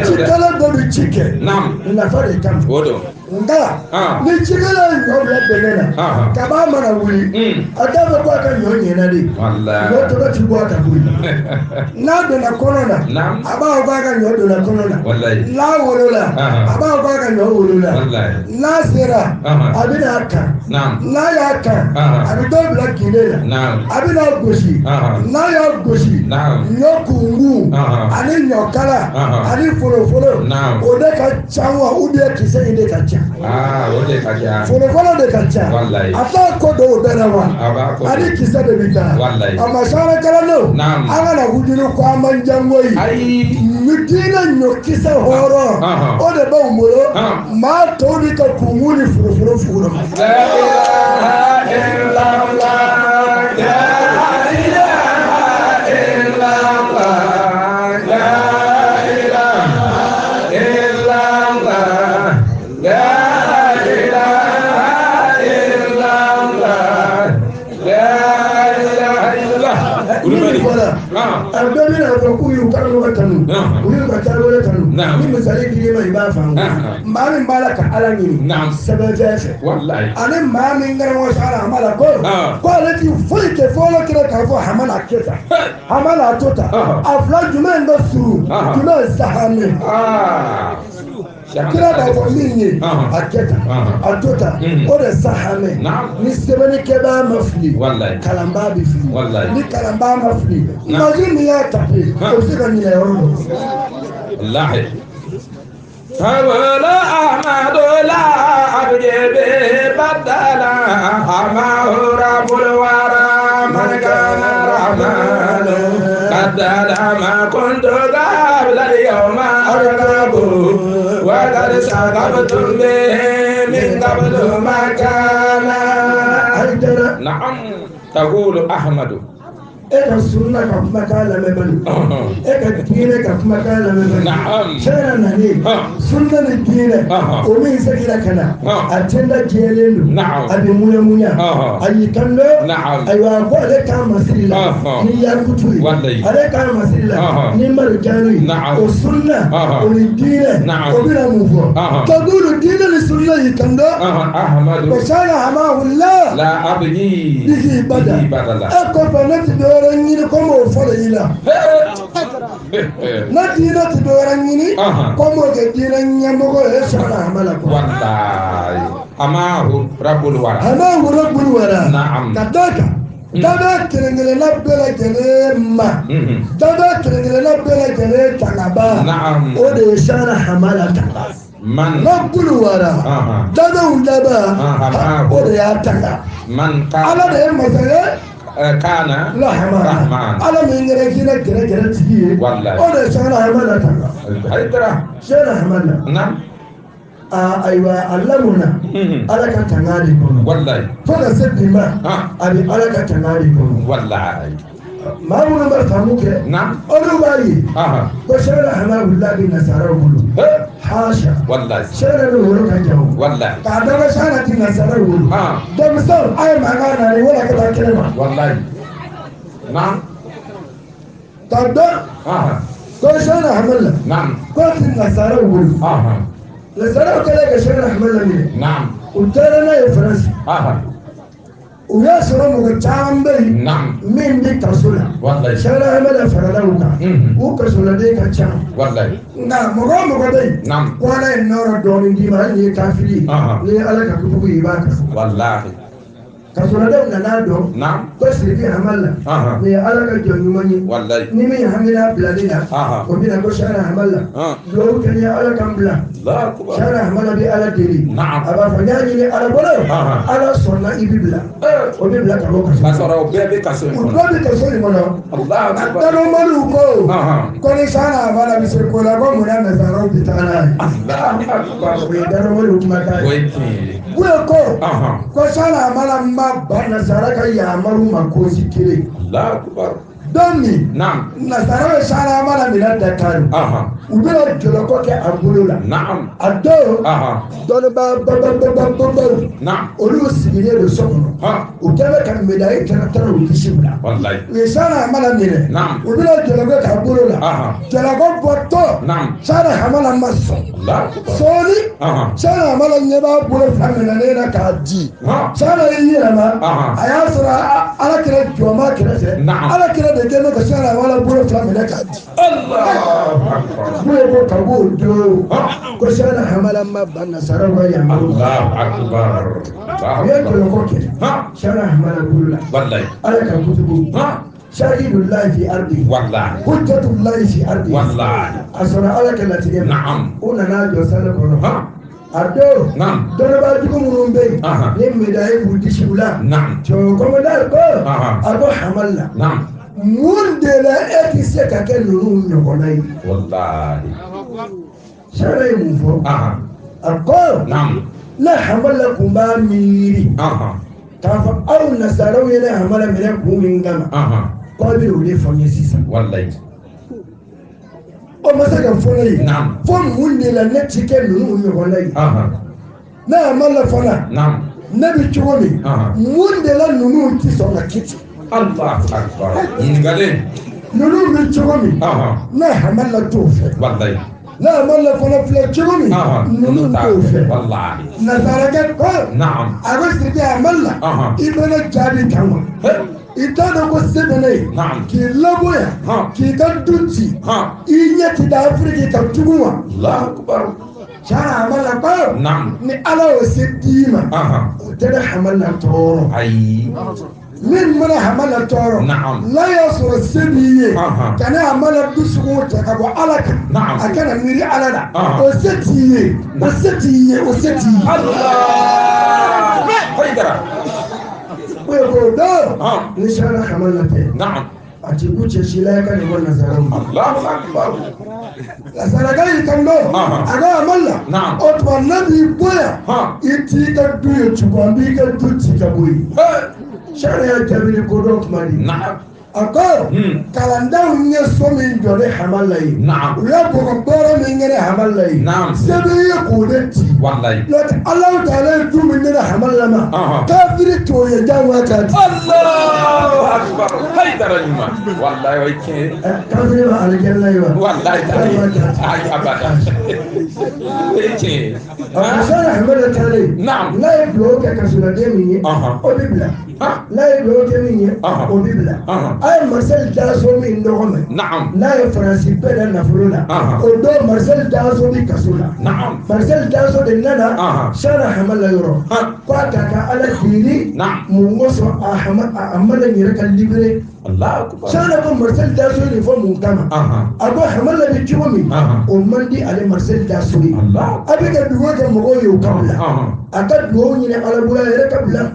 cikɛla dɔ bɛ ci kɛ نعم nafa de kama ودو nka Ah. ni cikɛla ye ɲɔ bila dɛgɛ na Ah. kaba mana wuli Mm. a t'a fɔ ko a ka ɲɔ ɲɛna de والله ɲɔ tɔgɔ ti bɔ a ka bɔ yen n'a donna kɔnɔ na Naam. a b'a fɔ k'a ka ɲɔ donna kɔnɔ na Wallahi. n'a wolola Ah. a b'a fɔ k'a ka ɲɔ wolola Wallahi. n'a sera Ah. a bɛna a kan نعم n'a y'a kan Ah. a bɛ dɔ bila ginde la نعم a bɛna gosi Ah. n'a y'a gosi Naam. ɲɔ kunkun Ah. ani ɲɔkala Ah. ani folofolo Naam. o de ka ca wa ou bien kisɛ in de ka ca آه ودي كجا folofolo de ka ca Wallahi. a t'a ko dɔw bɛɛ la wa A b'a ko ani kisɛ de bɛ taa Wallahi. a ma sara kalandenw Naam. an kana wujulu ko an man jango ye أي ni diinɛ ɲɔkisɛ hɔrɔn Ahan. o de b'anw bolo Ahan. maa tɔw ni ka kunkun ni foroforo fugula ma. لا إله إلا fɔ k'u y'u karamɔgɔ tanu, u y'u ka taabolo tanu. Ni misali dir'i ma i b'a faamu. Maa min b'a la ka Ala ɲini sɛbɛnfɛn fɛ, ani maa min karamɔgɔ Sara Hamala ko ko ale ti foyi kɛ fo Ala kɛra k'a fɔ Hamala kɛ tan, Hamala to tan, a fila jumɛn ka surun, jumɛn sahame? Kira b'a fɔ min ye a kɛ tan, a to tan, o de sahame. Ni sɛbɛnnikɛbaa ma fili, kalanbaa bɛ fili. Ni kalanbaa ma fili, maji min y'a tape, o bɛ se ka ɲinɛ yɔrɔ dɔ. قبل أحمد لا أبجي بدلا أماه رب الورى من كان رحمن بدل ما كنت قبل اليوم أرغب وقد سقبتم به من قبل ما كان. نعم تقول أحمد. E ka sunna ka kumakan lamɛn bali, e ka diinɛ ka kumakan lamɛn bali. Sɛnɛ nani sunna ni diinɛ o min seginna ka na, a tenda jɛlen don, a bɛ muɲa muɲa, a y'i kan dɔn. Ayiwa, a ko ale k'a masiri la ni yakutu ye, ale k'a masiri la ni marijanu ye. O sunna o ni diinɛ o bɛna mun fɔ? Kakulu diinɛ ni sunna y'i kan dɔn. Ko sɛnɛ hamahula bihi bada. E kɔfɛ ne ti dɔwɛrɛ ɲini ko m'o fɔ de i la. Ne diinɛ ti dɔwɛrɛ ɲini ko m'o kɛ diinɛ ɲɛmɔgɔ ye Sara Hamala kɔ. Hamahu Rabbul Wara. Hamahu Rabbul Wara. Ka d'a kan dabɛ kelen kelenna bɛɛ lajɛlen ma, dabɛ kelen kelenna bɛɛ lajɛlen tangaba, o de ye Sara Hamala tanga. Rabbul Wara, dabɛw daba, o de y'a tanga. Ala de ye masa ye. Kana Rahman. Ala min yɛrɛ jinɛ gɛrɛ gɛrɛ tigi ye, o de ye Sara Hamala tanga. Sara Hamala. Ayiwa, a lamɔna Ala ka tanga de kɔnɔ. Fo ka se bi ma, a bɛ Ala ka tanga de kɔnɔ. Maa minnu bɛ faamu kɛ, olu b'a ye ko Sara Hamala bɛ nasaraw bolo. Haasha. Sara bɛ wolo ka jan o. K'a dɔn ko Sara ti nasaraw bolo. Denmisɛnw, a ye mankan na ni wala ka taa kɛnɛ ma. K'a dɔn ko Sara Hamala k'o ti nasaraw bolo. Nasaraw kɛlen ka Sara Hamala minɛ, u taara n'a ye Faransi. U y'a sɔrɔ mɔgɔ caman bɛ yen min bɛ kaso la. Sara Hamala farala u kan, u kasoladen ka ca. Nka mɔgɔ o mɔgɔ bɛ yen ko Ala ye nɔrɔ dɔɔnin d'i ma, hali n'i ye kafiri ye, n'i ye Ala ka kutubu ye, i b'a kaso. Kasoladenw nana dɔn ko Sidiki Hamala nin ye Ala ka jɔn ɲuman ye. Ni min hamina bilali la, o bɛna ko Sara Hamala duwawu kɛ n ye Ala k'an bila. Sara Hamala bɛ Ala deli, a b'a fɔ n y'a ɲini Ala bolo, Ala sɔnna i bɛ bila. O bɛ bila ka bɔ kaso. K'a sɔrɔ o bɛɛ bɛ kaso in kɔnɔ. U bɛɛ bɛ kaso in kɔnɔ. A danomaliw ko ni Sara Hamala bɛ se ko la, ko munna nasaraw bɛ taa n'a ye? O ye danomaliw kumakan ye. Buye ko Sara Hamala ma ba nasara ka yamaru ma ko si kelen. Don min nasara bɛ Sara Hamala minɛ Dakar, u bɛna jɔlɔkɔ kɛ a bolo la. A don dɔnnibaa bababababaw olu sigilen don so kɔnɔ, u kɛlen ka médaille taratara u disiw la. U ye Sara Hamala minɛ, u bɛna jɔlɔkɔ kɛ a bolo la. Jɔlɔkɔ bɔtɔ, Sara Hamala ma sɔn. Sɔɔni Sara Hamala ɲɛ b'a bolo fila minɛnen na k'a di. Sara y'i yɛlɛma, a y'a sɔrɔ Ala kɛra jɔnma kɛrɛfɛ. Ala kɛra de kɛlen ka Sara Hamala bolo fila minɛ k'a di. N'o ye ko ka b'o don ko Sara Hamala ma ban nasaraw ka yamaru. U ye jɔlɔkɔ kɛ Sara Hamala bolo la. Ala ka kutubu. Shahidullahi fi ardi. Hujjatullahi fi ardi. A sɔrɔ Ala ka latigɛ ma. U nana jɔ sanu kɔnɔ. A don dɔnnibaa jugu minnu bɛ yen ni médaille b'u disiw la, cɛkɔrɔba ko a ko Hamala, mun de la e ti se ka kɛ ninnu ɲɔgɔnna ye? Sara ye mun fɔ? A ko ne Hamala kun b'a miiri k'a fɔ aw nasaraw ye ne Hamala minɛ kun min kama, k'aw bɛ o de fɔ n ye sisan. O ma se ka fɔ ne ye fo mun de la ne ti kɛ ninnu ɲɔgɔnna ye? Ne Hamala fana, ne bɛ cogo min, mun de la ninnu ti sɔn ka kɛ ten? Allahu Akbar. Ɲininkalen. Ninnu bɛ cogo min ne Hamala t'o fɛ. Walayi. Ne Hamala fana filɛ cogo min ninnu t'o fɛ. Walayi. Nasarakɛ ko. Naam. A ko Sidiki Hamala. I bɛ ne jaabi kan wa? I t'a dɔn ko se bɛ ne ye. Naam. K'i labɔ yan. K'i ka du ci. I ɲɛ ti da Afiriki kan tugun wa? Allahu akbar. Sara Hamala ko. Naam. Ni Ala y'o se d'i ma. O tɛ ne Hamala tɔɔrɔ. Ayi. Min mana Hamala tɔɔrɔ. Naam. N'a y'a sɔrɔ se b'i ye. Ka ne Hamala dusukun ta ka bɔ Ala kan. Naam. A kana miiri Ala la. O se t'i ye. O se t'i ye. O se t'i ye. Allah. Haydara. O ye k'o dɔn. Ni Sara Hamala tɛ. Naam. A ti ku cɛ si la i ka nin bɔ nasaraw ma. Allahu akbar. Nasarakɛ y'i kan dɔn. A ko Hamala. Naam. O tuma ne b'i bɔ yan. I t'i ka du ye tugun an b'i ka du ci ka bɔ yen. Sara y'a jaabi ni kodɔn kuma de ye. Naam. A ko kalandenw ye so min jɔ ne Hamala ye. Naam. U ye bɔgɔ baara min kɛ ne Hamala ye. Naam. Se bɛ ye k'o de ci. Walayi. N'o tɛ Alahu taala ye du min di ne Hamala ma. Kafiri t'o ye jagoya k'a di. Allahu akbar. Haydara ɲuman. Walayi o ye tiɲɛ ye. Kafiri ma alijana ye wa? Walayi ayi abada. O ye tiɲɛ ye. Sara Hamala taalen. Naam. N'a ye dugawu kɛ kasoladen min ye. O bɛ bila. N'a ye dugawu kɛ min ye. O bɛ bila. A ye Marcel Dassault min dɔgɔ mɛn. Naam. N'a ye Faransi bɛɛ da nafolo la. O don Marcel Dassault bɛ kaso la. Naam. Marcel Dassault de nana. Sara Hamala yɔrɔ. K'a k'a ka Ala deli. Naam. Mun kosɔn a Hamala yɛrɛ ka libéré. Allahu akbar. Sara ko Marcel Dassault nin fɔ mun kama. A ko Hamala bɛ cogo min. O man di ale Marcel Dassault ye. Allahu A bɛ ka dugawu kɛ mɔgɔw ye o ka bila. A ka dugawu ɲini Ala bolo a yɛrɛ ka bila.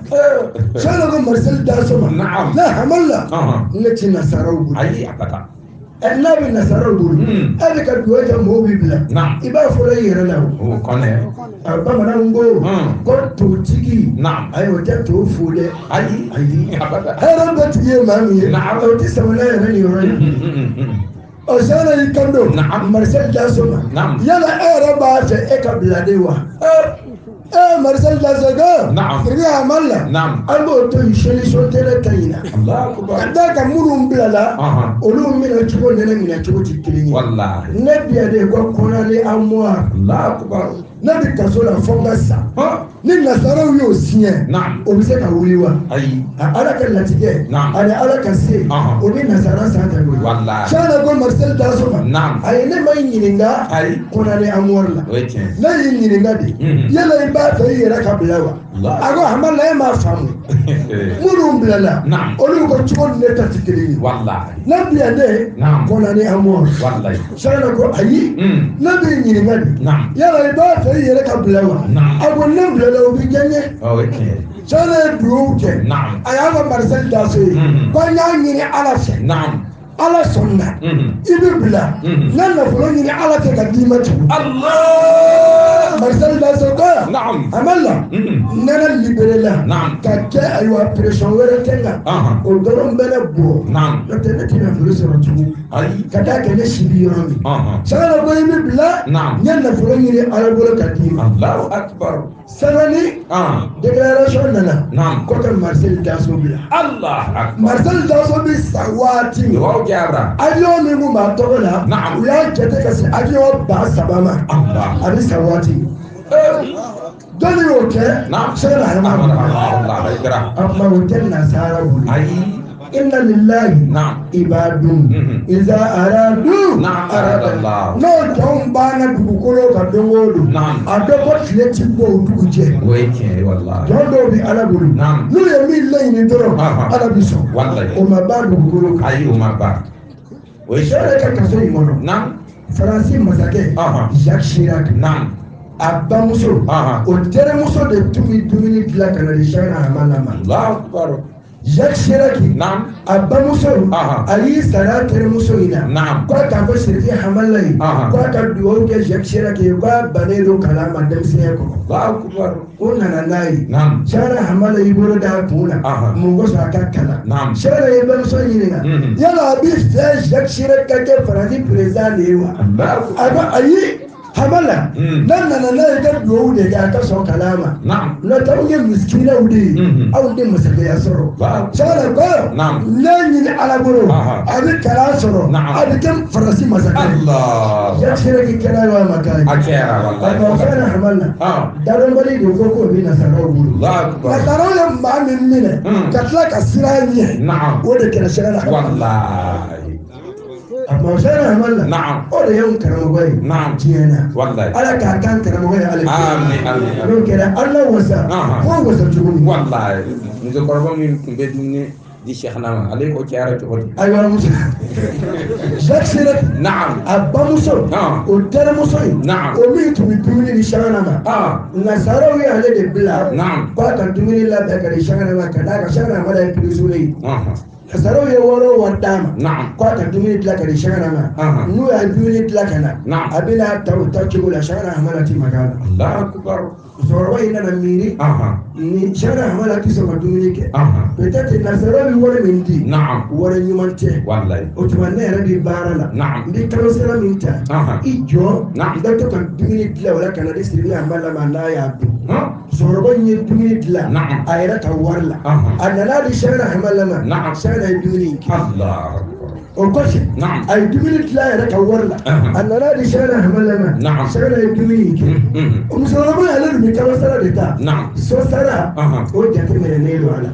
Sara ko Marcel Dassault ma. Naam. Ne Hamala. Ne ti nasaraw bolo. Ayi abada. N'a bɛ nasaraw bolo. E bɛ ka dugawu kɛ mɔgɔw b'i bila. Naam. I b'a fɔlɔ i yɛrɛ la o. O kɔnɛ. A bamananw ko. Ko totigi. Naam. Ayi o tɛ to fo dɛ. Ayi. Ayi. Abada. Hɛrɛ bɛɛ tigi ye maa min ye. Naam. O ti samana yɛrɛ nin yɔrɔ in. O Sara y'i kan don. Naam. Marcel Dassault ma. Naam. Yala e yɛrɛ b'a fɛ e ka bila de wa? Marcel Dassault ko. Naam. Siriki Hamala. Naam. An b'o to yen solution tɛ ne ta in na. Allahu akbar. Ka d'a kan minnu bilala. Olu minɛ cogo ni ne minɛ cogo tɛ kelen ye. Walahi. Ne bi yan de ko condamné à mort. Allahu akbar. Ne bɛ kaso la fo n ka sa. Ni nasaraw y'o siɲɛ. Naam. O bɛ se ka wuli wa? Ayi. A Ala ka latigɛ. Naam. Ani Ala ka se. O bɛ nasara san tɛ koyi. Walahi. Sara ko Marcel Dassault ma. Naam. Ayi ne ma ɲininka. Ayi. Condamné à mort la. O ye tiɲɛ. Ne y'i ɲininka de. Yala i b'a fɛ i yɛrɛ ka bila wa? A ko Hamala e m'a faamu. Minnu bilala. Naam. Olu ko cogo ni ne ta tɛ kelen ye. Walahi. Ne bi yan de. Naam. Condamné à mort. Walahi. Sara ko ayi. Ne b'i ɲininka de. Naam. Yala i b'a fɛ i yɛrɛ ka bila wa? Naam. A ko ne bilala o bɛ diya n ye. O ye tiɲɛ ye. Sara ye dugawu kɛ. Naam. A y'a fɔ Marcel Dassault ye. Ko n y'a ɲini Ala fɛ. Naam. Ala sɔnna. I bɛ bila. N ka nafolo ɲini Ala fɛ ka d'i ma tugun. Allah. Marcel Dassault ko. Naam. Hamala. N nana libéré la. Naam. Ka kɛ ayiwa pression wɛrɛ tɛ n kan. O dɔrɔn bɛ ne bɔ. Naam. N'o tɛ ne tɛ nafolo sɔrɔ tugun. Ayi. Ka d'a kɛ ne si bɛ yɔrɔ min. Sara ko i bɛ bila. Naam. N ye nafolo ɲini Ala bolo ka d'i ma. Allahu akbar. Sɛbɛnni. Déclaration nana. Naam. Ko ka Marcel Dassault bila. Allah akbar. Marcel Dassault bɛ sa waati min. Dugawu kɛra. Avion min kun b'a tɔgɔ la. Naam. U y'a jate ka se avion 3000 ma. Allah. A bɛ sa waati min. Jɔnni y'o kɛ? Naam. Sɛbɛn Hamala. Allah akbar. A kuma o tɛ nasara bolo. Ayi. Inna lillahi. Naam. Ibadun. Iza aradu. Naam. Aradallah. N'o jɔnw banna dugukolo kan don o don. Naam. A dɔ ko tile ti bɔ o dugu jɛ. O ye tiɲɛ ye walahi. Jɔn dɔw bɛ Ala bolo. Naam. N'u ye min laɲini dɔrɔn. Ala bi sɔn. Walahi. O ma ban dugukolo kan. Ayi o ma ban. O ye Sara ka kaso in kɔnɔ. Naam. Faransi masakɛ. Jacques Chirac. Naam. A bamuso. O terimuso de tun bɛ dumuni dilan ka na di Sara Hamala ma. Allahu akbar. Jacques Chirac. Naam. A bamuso. A y'i sara terimuso in na. Naam. K'a k'a fɔ Siriki Hamala ye. K'a ka dugawu kɛ Jacques Chirac ye k'a bannen don kalan ma denmisɛnya kɔnɔ. Allahu akbar. O nana n'a ye. Naam. Sara Hamala y'i bolo d'a kun na. Mun kosɔn a ka kalan. Naam. Sara ye bamuso ɲininka. Yala a b'i fɛ Jacques Chirac ka kɛ Faransi président de ye wa? Allahu A ko ayi. Hamala n'a nana n'a ye ka duwawu de kɛ a ka sɔn kalan ma. N'o tɛ anw ye misikinaw de ye, anw tɛ masakɛya sɔrɔ. Sɛgɛnɛ ko n'a ɲini Ala bolo, a bɛ kalan sɔrɔ, a bɛ kɛ Faransi masakɛ ye. Jacques Chirac kɛra ye wa a ma k'a ye? A kɛra walayi. A ma fɛn Hamala. Dadɔnbali de ko k'o bɛ nasaraw bolo. Nasaraw ye maa min minɛ ka tila ka sira ɲɛ, o de kɛra Sɛgɛnɛ Hamala. Walayi. A ma fɛn Hamala. O de y'anw karamɔgɔ ye. Diɲɛ na. Walayi. Ala k'a k'an karamɔgɔ ye hali bi. Amin amin. N'o kɛra Ala wasa. Fo wasa cogo min. Walayi. Musokɔrɔba min tun bɛ dumuni di Cheikhna ma, ale ko cayara cogo di? Ayiwa muso. Jacques Chirac. A bamuso. O terimuso in. O min tun bɛ dumuni di Cheikhna ma. Nasaraw ye ale de bila. K'a ka dumuni labɛn ka di Cheikhna ma ka d'a kan Cheikhna Hamala ye prisonnier ye. Nasaraw ye wari o wari d'a ma, k'a ka dumuni dilan ka di Cheikhna ma, n'u y'a dumuni dilan ka na, a bɛna ta o ta cogo la, Cheikhna Hamala ti maga a la. Musokɔrɔba in nana miiri, ni Cheikhna Hamala ti sɔn ka dumuni kɛ, peut-être nasaraw bɛ wari min di, wari ɲuman tɛ. O tuma ne yɛrɛ bɛ baara la, n bɛ kalo sara min ta, i jɔ, n ka to ka dumuni dilan o la ka na di Siribe Hamala ma n'a y'a dun. Musokɔrɔba in ye dumuni dilan a yɛrɛ ka wari la, a nana di Cheikhna Hamala ma, Cheikhna ye dumuni in kɛ. O kɔfɛ a ye dumuni dilan a yɛrɛ ka wari la, a nana di Cheikhna Hamala ma, Cheikhna ye dumuni in kɛ. O musokɔrɔba ale dun bɛ kalo sara de ta, so sara o jateminɛnen don a la,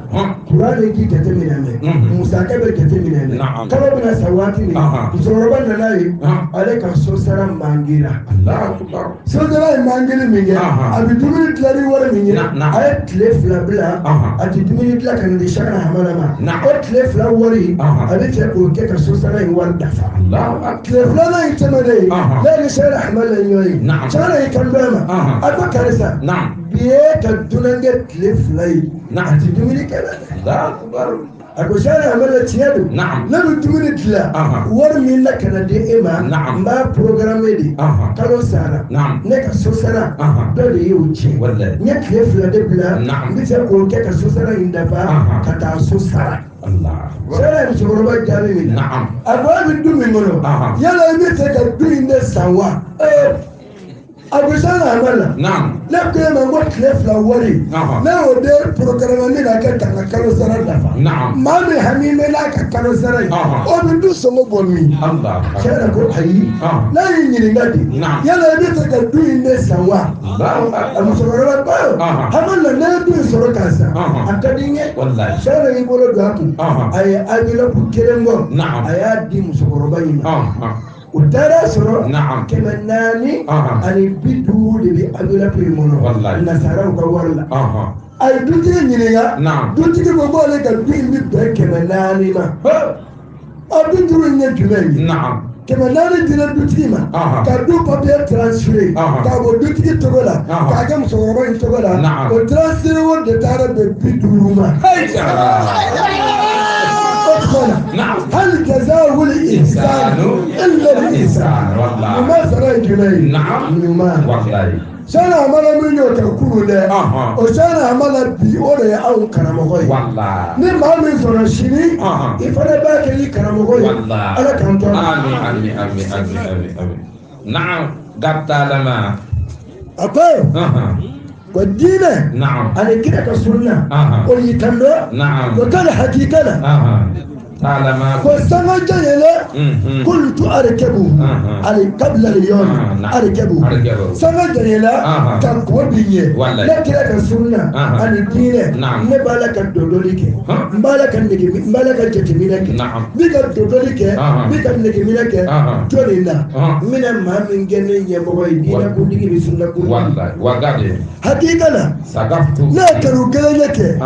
kuran de ji jateminɛ mɛ, musaka bɛ jateminɛ mɛ, kalo bɛna sa waati min, musokɔrɔba nana ye ale ka so sara mangera. So sara ye mangeli min kɛ, a bɛ dumuni dilan ni wari min ye, a ye tile 2 bila, a tɛ dumuni dilan ka na di Cheikhna Hamala ma, o tile 2 wari a bɛ fɛ k'o kɛ ka so sara in wari dafa. Tile filanan in tɛmɛnen, ne ni Cheikhna Hamala ye ɲɔgɔn ye, Cheikhna y'i kanto a ma, a ko karisa, bi ye ka dunankɛ tile 2 ye, a tɛ dumuni kɛ dɛ. A ko Cheikhna Hamala tiɲɛ don, ne bɛ dumuni dilan, wari min na ka na di e ma, n b'a programme de, kalo sara, ne ka so sara, dɔ de y'o tiɲɛ, n ye tile 2 de bila, n bɛ fɛ k'o kɛ ka so sara in dafa, ka taa so sara. Cheikhna ye musokɔrɔba jaabi min na, a ko e bɛ du min kɔnɔ, yala i bɛ fɛ ka du in de san wa? A ko Cheikhna Hamala, ne ko e ma n ko tile 2 wari, ne y'o de programme min na kɛ ka n ka kalo sara dafa. Maa min hami bɛ n'a ka kalo sara ye, o bɛ du sɔngɔ bɔ min? Cheikhna ko ayi, n'a y'i ɲininka de, yala i bɛ fɛ ka du in de san wa? A musokɔrɔba ko Hamala, ne ye du in sɔrɔ k'a san, a ka di n ye. Cheikhna y'i bolo don a kun, a ye enveloppe kelen bɔ, a y'a di musokɔrɔba in ma. O taara sɔrɔ 450 de bɛ enveloppe in kɔnɔ, nasaraw ka wari la. A ye dutigi ɲininka, dutigi ko k'ale ka du in bɛ bɛn 400 ma. A 50 in ye jumɛn ye? 400 dira dutigi ma, ka du papier transféré, k'a bɔ dutigi tɔgɔ la, k'a kɛ musokɔrɔba in tɔgɔ la, o transféré wari de taara bɛn 50 ma. هل جزاء الإحسان إلا الإحسان؟ ما سرى جنيه. ما Cheikhna Hamala min y'o kɛ kunun dɛ, o Cheikhna Hamala bi o de ye anw karamɔgɔ ye. Ni maa min sɔrɔ sini, i fana b'a kɛ i karamɔgɔ ye. Ala k'an tɔɔrɔ. Amin amin amin amin amin. Naam gabtalama. A ko ko diinɛ ani kira ka sunna o y'i kan dɔn, o ka hakika la. Ko sanga janyɛlɛ kuntu arikabu ali kabila al-yawm arikabu sanga janyɛlɛ ka kɔ bi ɲɛ, ne kira ka sunna ani diinɛ, ne b'a la ka dondoli kɛ, n b'a la ka nege, n b'a la ka jateminɛ kɛ, n bɛ ka dondoli kɛ, n bɛ ka negeminɛ kɛ, jɔnni na n bɛna maa min kɛ ne ɲɛmɔgɔ ye diinɛ kuntigi ni sunna kuntigi. Hakika la ne ye kanu kelen de kɛ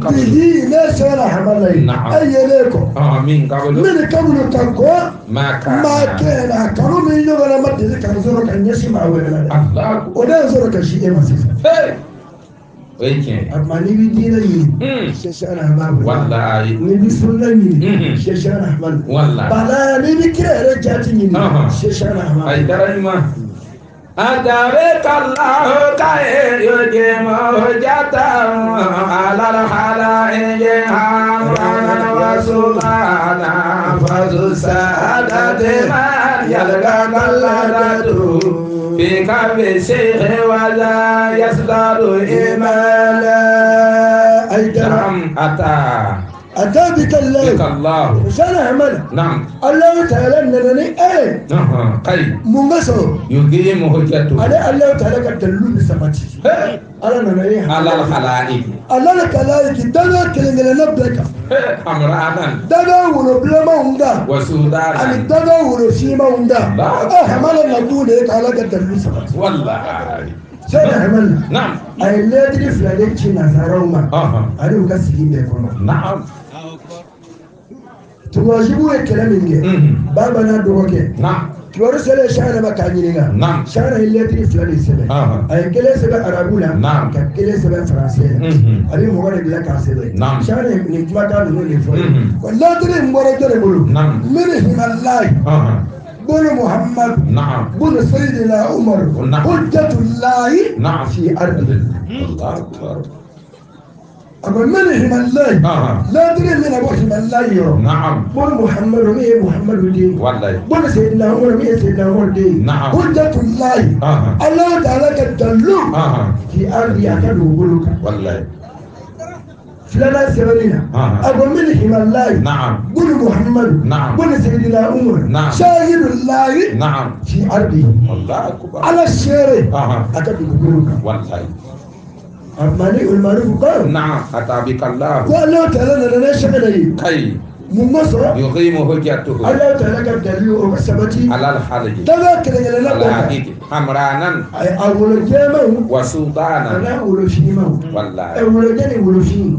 bihi ne Cheikhna Hamala ye, e yelen kɔ. Min kabulu ka kɔ maa kɛra kanu min ɲɔgɔnna ma deli ka n sɔrɔ ka ɲɛsin maa wɛrɛ la dɛ, o de ye n sɔrɔ ka si e ma sisan. O ye tiɲɛ ye. A tuma n'i bɛ diinɛ ɲini, Cheikhna Hamala. N'i bɛ sunna ɲini, Cheikhna Hamala. Bala n'i bɛ kira yɛrɛ jati ɲini, Cheikhna Hamala. Ayi dara ɲuman. أدرك الله خير يجمع جتا على الخلائق حمرا وسلطانا فذو السعادة من يلقى الله بكف الشيخ وذا يزداد إيمانا. أي نعم أتى أتى بك الله. بك الله. سنة عمل. نعم. الله تعالى ننني أي. قي. منغسو. يقيم حجته. أنا الله تعالى كدلو بسمتي. أنا ننني. على الخلائق. على الخلائق دنا كلنا نبلك. أمرانا. دنا وربنا وندا. وسودانا. أنا دنا ورشيما وندا. أحمل نقول تعالى كدلو بسمتي. والله. سنة عمل. نعم. أي لا تدري فلانك نزاروما. أنا مكسرين بيكون. نعم. تواجبوا الكلام إنجي. بابا نادوك. نعم. تورسل شأن ما كانينا. نعم. شأن اللي تري فلان سبب. أي كلا سبب عربولا. نعم. كلا سبب فرنسية. أبي مغرب لا كاسبة. نعم. شأن نجمع كانوا نقول. ولا تري مغرب تري بقولوا. نعم. من الله. بن محمد. نعم. بن سيدنا عمر. نعم. حجة الله. نعم. في أرض. الله أكبر. أقول من الله. لا تري من أبو الله يرى. نعم. بن محمد مي محمد دين. والله. بن سيدنا عمر مي سيدنا عمر دين. نعم. حجة الله. الله تعالى كدلو. في أرض أكاد وقولك. والله. فلانا سبرينا. أقول من الله. نعم. بن محمد. نعم. بن سيدنا عمر. نعم. شاهد الله. نعم. في أرضه. الله أكبر. على الشارع. أكاد وقولك. والله. أماني المعروف قال. نعم أتى بك الله. والله تعالى لنا شغلي. كي. من مصر. يقيم حجته. الله تعالى كدليل وسبتي. على الخلق. تذكر لنا الحقيقي. أمرانا. أول جامع. وسلطانا. أنا أول شيء. والله. أول جاني أول شيء.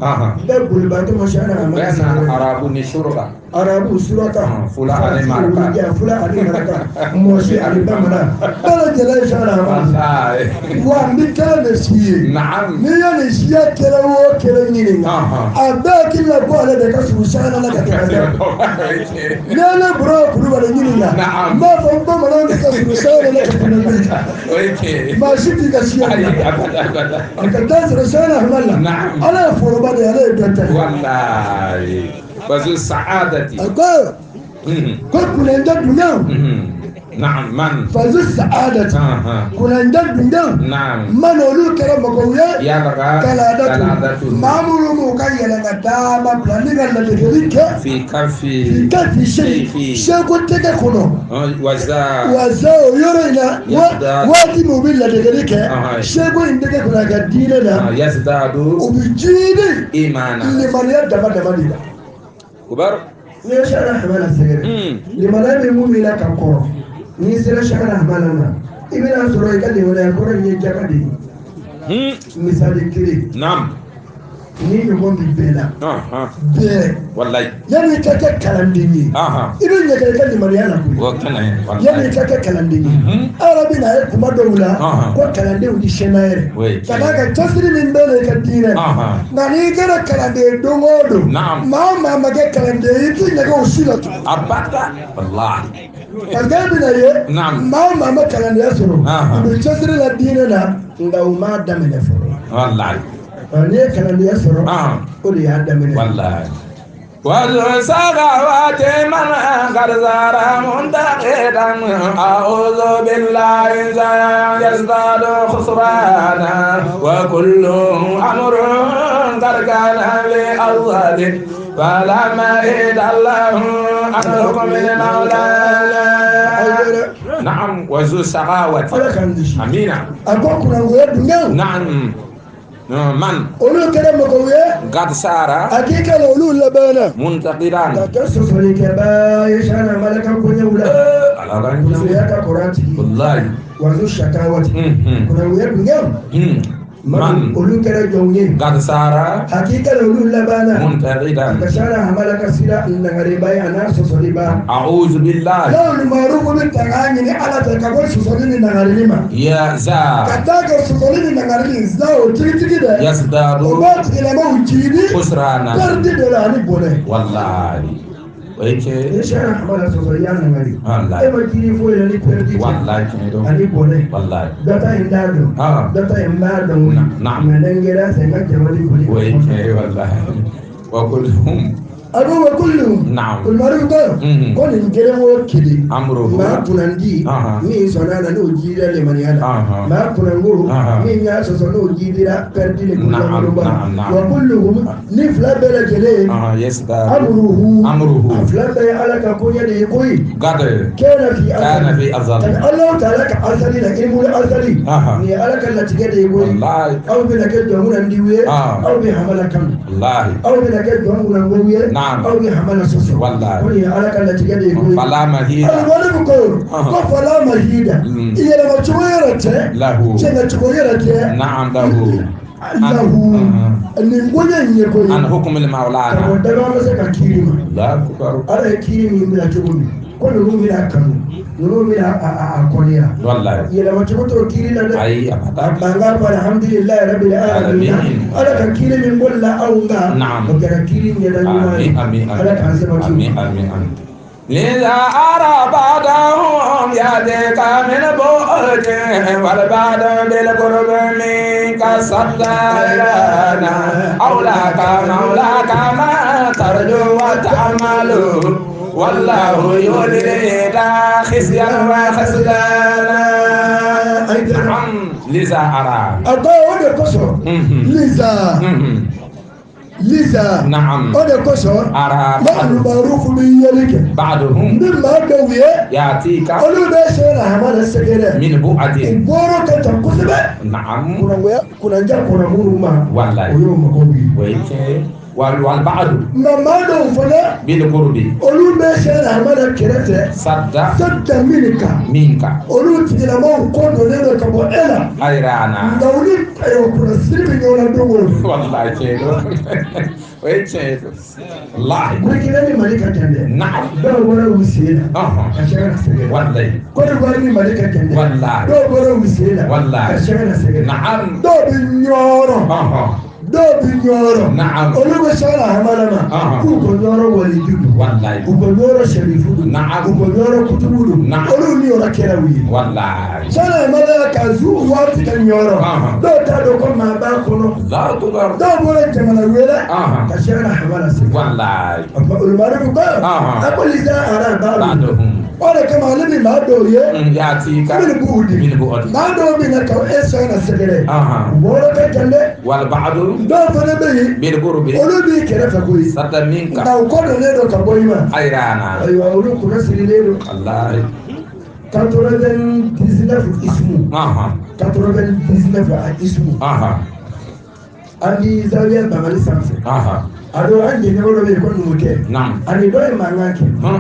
ده كل بعد ما شأنا. بين عرب نشرة. عرب سورة. فلا علي مركا. فلا علي مركا. موشي علي بمنا. بلا جلال شأنا. والله. وأمريكا نسيه. نعم. نيا نسيه كلا وكلا نينا. أباك الله قال لك سوسانا لك تكذب. لا لا برا كل ولا نينا. نعم. ما فهم بمنا لك سوسانا لك تكذب. ما شفتي كشيء. أنت تنسى رسالة هملا. نعم. أنا فربنا عليه بنتي. والله. وذو السعادة. أقول. كل عند الدنيا. نعم من. فذو السعادة. كل عند الدنيا. نعم. من أولو كرم قوية. يا بقى. كلادته. ما مرمو كي لنا دام بلانيغا لديك. في كفي. في كفي شيء. شيء كنت تكونه. وزا. وزا يرينا. وادي موبيل لديك. شيء كنت تكونه كدينا. يزداد. وبيجيني. إيمانا. لمن يدبر دبر. كبر. ليش أنا حمل السجن؟ لما لا يمومي لك الكرة. نيسر شأن حملنا. إبن أسرائيل قال لي ولا الكرة يجاكدي. مثال كريم. نعم. ni ɲɔgɔn bɛ bɛɛ la. Bɛɛ. Walayi. Yanni i ka kɛ kalanden ye. I bɛ ɲɛ i ka limaniya la koyi. O kɛnɛ. Yanni i ka kɛ kalanden ye. E yɛrɛ bɛ na ye kuma dɔw la. Ko kalandenw ni sɛnɛ yɛrɛ. Ka d'a kan cɛsiri min bɛ na i ka diinɛ. Nka n'i kɛra kalanden ye don o don. Maa o maa ma kɛ kalanden ye i t'i ɲɛgɛn o si la tugun. Abada. Walayi. Parce que e bɛ na ye. Maa o maa ma kalandenya sɔrɔ. U bɛ cɛsiri la diinɛ na nka u m'a daminɛ fɔlɔ. Walayi. N'i ye kalandenya sɔrɔ o de y'a daminɛ. Walayi. والسغوات من قد زار منتقدا أعوذ بالله يزداد خسرانا وكل أمر قد كان بأول فلما إذا الله أمركم من مولانا. نعم وذو السغاوة. أمين. نعم. من أولو كلام قوية قد سار أكيد أولو لبانا منتقدا تكسر كبايش أنا ملك كل ولا على قراتي والله وذو الشكاوة كنا ويا من أولو كلام جوني قد سار أكيد أولو لبانا منتقدا تكسر ملك سيرا إن غريبا أنا سصريبا أعوذ بالله لا المعروف بالتغاني على تكبر سصريني نغريما يا زا كتاك سصريني نغريني زا وتيجي كده يزداد وبات إلى ما وجيني خسرانا تردي دولاني بونه والله ويكي إيش أنا حمالة سصريان نغري والله إما كيري فوي لاني بردي والله كيرو أني بونه والله داتا إندادو داتا إمبادو نعم نانجيرا سيما جمالي بولي ويكي والله وكلهم A ko wa kullu Naam. Umaru ko Mhm. ko nin kelen o kelen Amruhu. maa kunnandi Aha. min sɔnna a la n'o jira lemaniya la Aha. maa kunnango Aha. min y'a sɔsɔ n'o jibira pɛrɛdi le Naam, naam, naam. wa kulluhum ni fila bɛɛ lajɛlen Yasdadu. amruhu Amruhu. a fila bɛɛ ye ala ka koɲɛ de ye koyi Gad. kana fi Kana fi azal. Kabi Alahu taala ka asali la ilmu asali Aha. nin ye ala ka latigɛ de ye koyi Wallahi. aw bɛna kɛ jɔn kunnandiw ye Ah. aw bɛ hamala kanu Wallahi. aw bɛna kɛ jɔn kunnangow ye Naam. aw bɛ hamala sɔsɔ Wallahi. ko nin ye ala ka latigɛ de ye koyi Fala mahida. Alimami ko Aha. ko fala mahida Mm. i yɛlɛma cogo yɛrɛ tɛ Lahu. cɛnna cogo yɛrɛ tɛ Naam lahu. lahu nin koɲɛ in ye koyi An hukm al ka bɔ maulana. daba ma se ka kiiri ma Allahu akbar. ala ye kiiri min bila cogo min ko ninnu bɛna kanu ninnu bɛna a kɔniya Wallahi. yɛlɛma cogo t'o kiiri la dɛ Ayi abada. mankan fɔ alhamdulilayi rabbil alamin Alamin. ala ka kiiri min bolila anw kan Naam. o kɛra kiiri ɲɛda ɲuman ye Amin amin ala k'an sabati o amin amin amin. لذا أرى بعضهم يديك من بعد والبعد بالقرب منك صدرنا أولاك مولاك ما ترجو وتعمل والله يولي خزيا وخذلانا نعم لذا أرى a ko o de kosɔn Mhm. liza Mhm. liza Naam. o de kosɔn Ara maalumarufu bɛ yeli kɛ بعضهم ni maa dɔw ye يأتيك olu bɛ se rahamana sɛgɛrɛ من u بعد bɔrɔ ka ca kosɛbɛ نعم kunangoya kunanja kɔnɔ minnu ma Wallahi. o y'o mago bi ويمكن والبعض nka maa dɔw fana بالقرب olu bɛ se rahamana kɛrɛfɛ صد sadda min kan منك olu tigilamaw kɔ donnen don ka bɔ e la حيرانا nka olu ayiwa kunnasiri bɛ ɲɔgɔn na don o don والله خير ويمكن والله Burkina ni Mali ka jan dɛ نعم dɔw bɔra u sen na أها ka se ka na sɛgɛrɛ والله Côte d'Ivoire ni Mali ka jan dɛ Wallahi. dɔw bɔra u sen na Wallahi. ka se ka na sɛgɛrɛ نعم dɔw bɛ ɲɔrɔ أها dɔw bɛ ɲɔrɔ Naam. olu bɛ se ka hamala ma Aha. k'u ko ɲɔrɔ waliju don والله u ko ɲɔrɔ sɛrifu don Naam. u ko ɲɔrɔ kutubu don Naam. olu ni yɔrɔ kɛra u ye والله sani hamala ka zu waati ka ɲɔrɔ Aha. dɔw t'a dɔn ko maa b'a kɔnɔ الله أكبر dɔw bɔra jamana wɛrɛ Aha. ka se ka hamala sɛgɛrɛ والله a kuma olumari ko Aha. a ko lisa ara b'a don بعضهم o de kama ale bɛ maa dɔw ye يأتيك minnu b'u di من بعد maa dɔw bɛ na ka e sɔn na sɛgɛrɛ Aha. u bɔra ka jan dɛ والبعض dɔw fana bɛ yen بالقرب olu b'i kɛrɛfɛ koyi صد منك nka u kɔ donnen don ka bɔ i ma حيرانا ayiwa olu kunna sirilen don والله 99 ismu أها 99 a ismu أها an bi zawiya bangali sanfɛ أها a dɔw an jɛɲɔgɔn dɔ bɛ yen ko numukɛ نعم ani dɔ ye mankan kɛ ها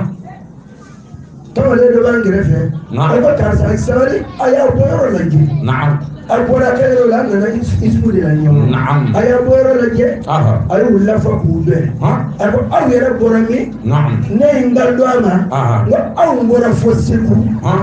kamalen dɔ b'an kɛrɛfɛ Naam. a ko karisa sabali a y'a bɔ yɔrɔ lajɛ نعم a bɔra kɛyɔrɔ la an nana ismu de la ɲɔgɔn Naam. a y'a bɔ yɔrɔ lajɛ أها a ye wulila fɔ k'u bɛn ها a ko aw yɛrɛ bɔra min نعم ne ye n ka dɔn a ma Aha. n ko aw bɔra fo segu ها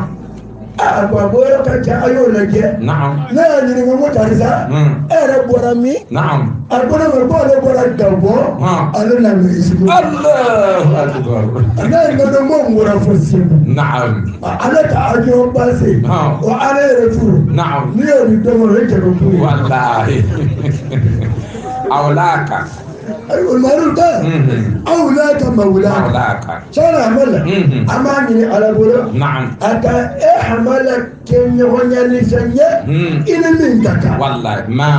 a ko a bɔ yɔrɔ ka ca a y'o lajɛ نعم ne y'a ɲininka ko karisa Mm. e yɛrɛ bɔra min نعم a ko ne ma ko ale bɔra Gabɔ Ah. ale nana Segu الله أكبر ne ye n ka dɔn ko n bɔra fo Segu نعم ale ka avion passé Ah. o ale yɛrɛ furu نعم n'i y'o di dɔ ma o ye jago ye. والله أولاك Umaru ta Mhm. awlaka mawlaka أولاك sani hamala Mhm. an b'a ɲini ala bolo نعم a ka e hamala kɛ ɲɔgɔnya ni fɛn ye Mm. i ni min ka kan والله ما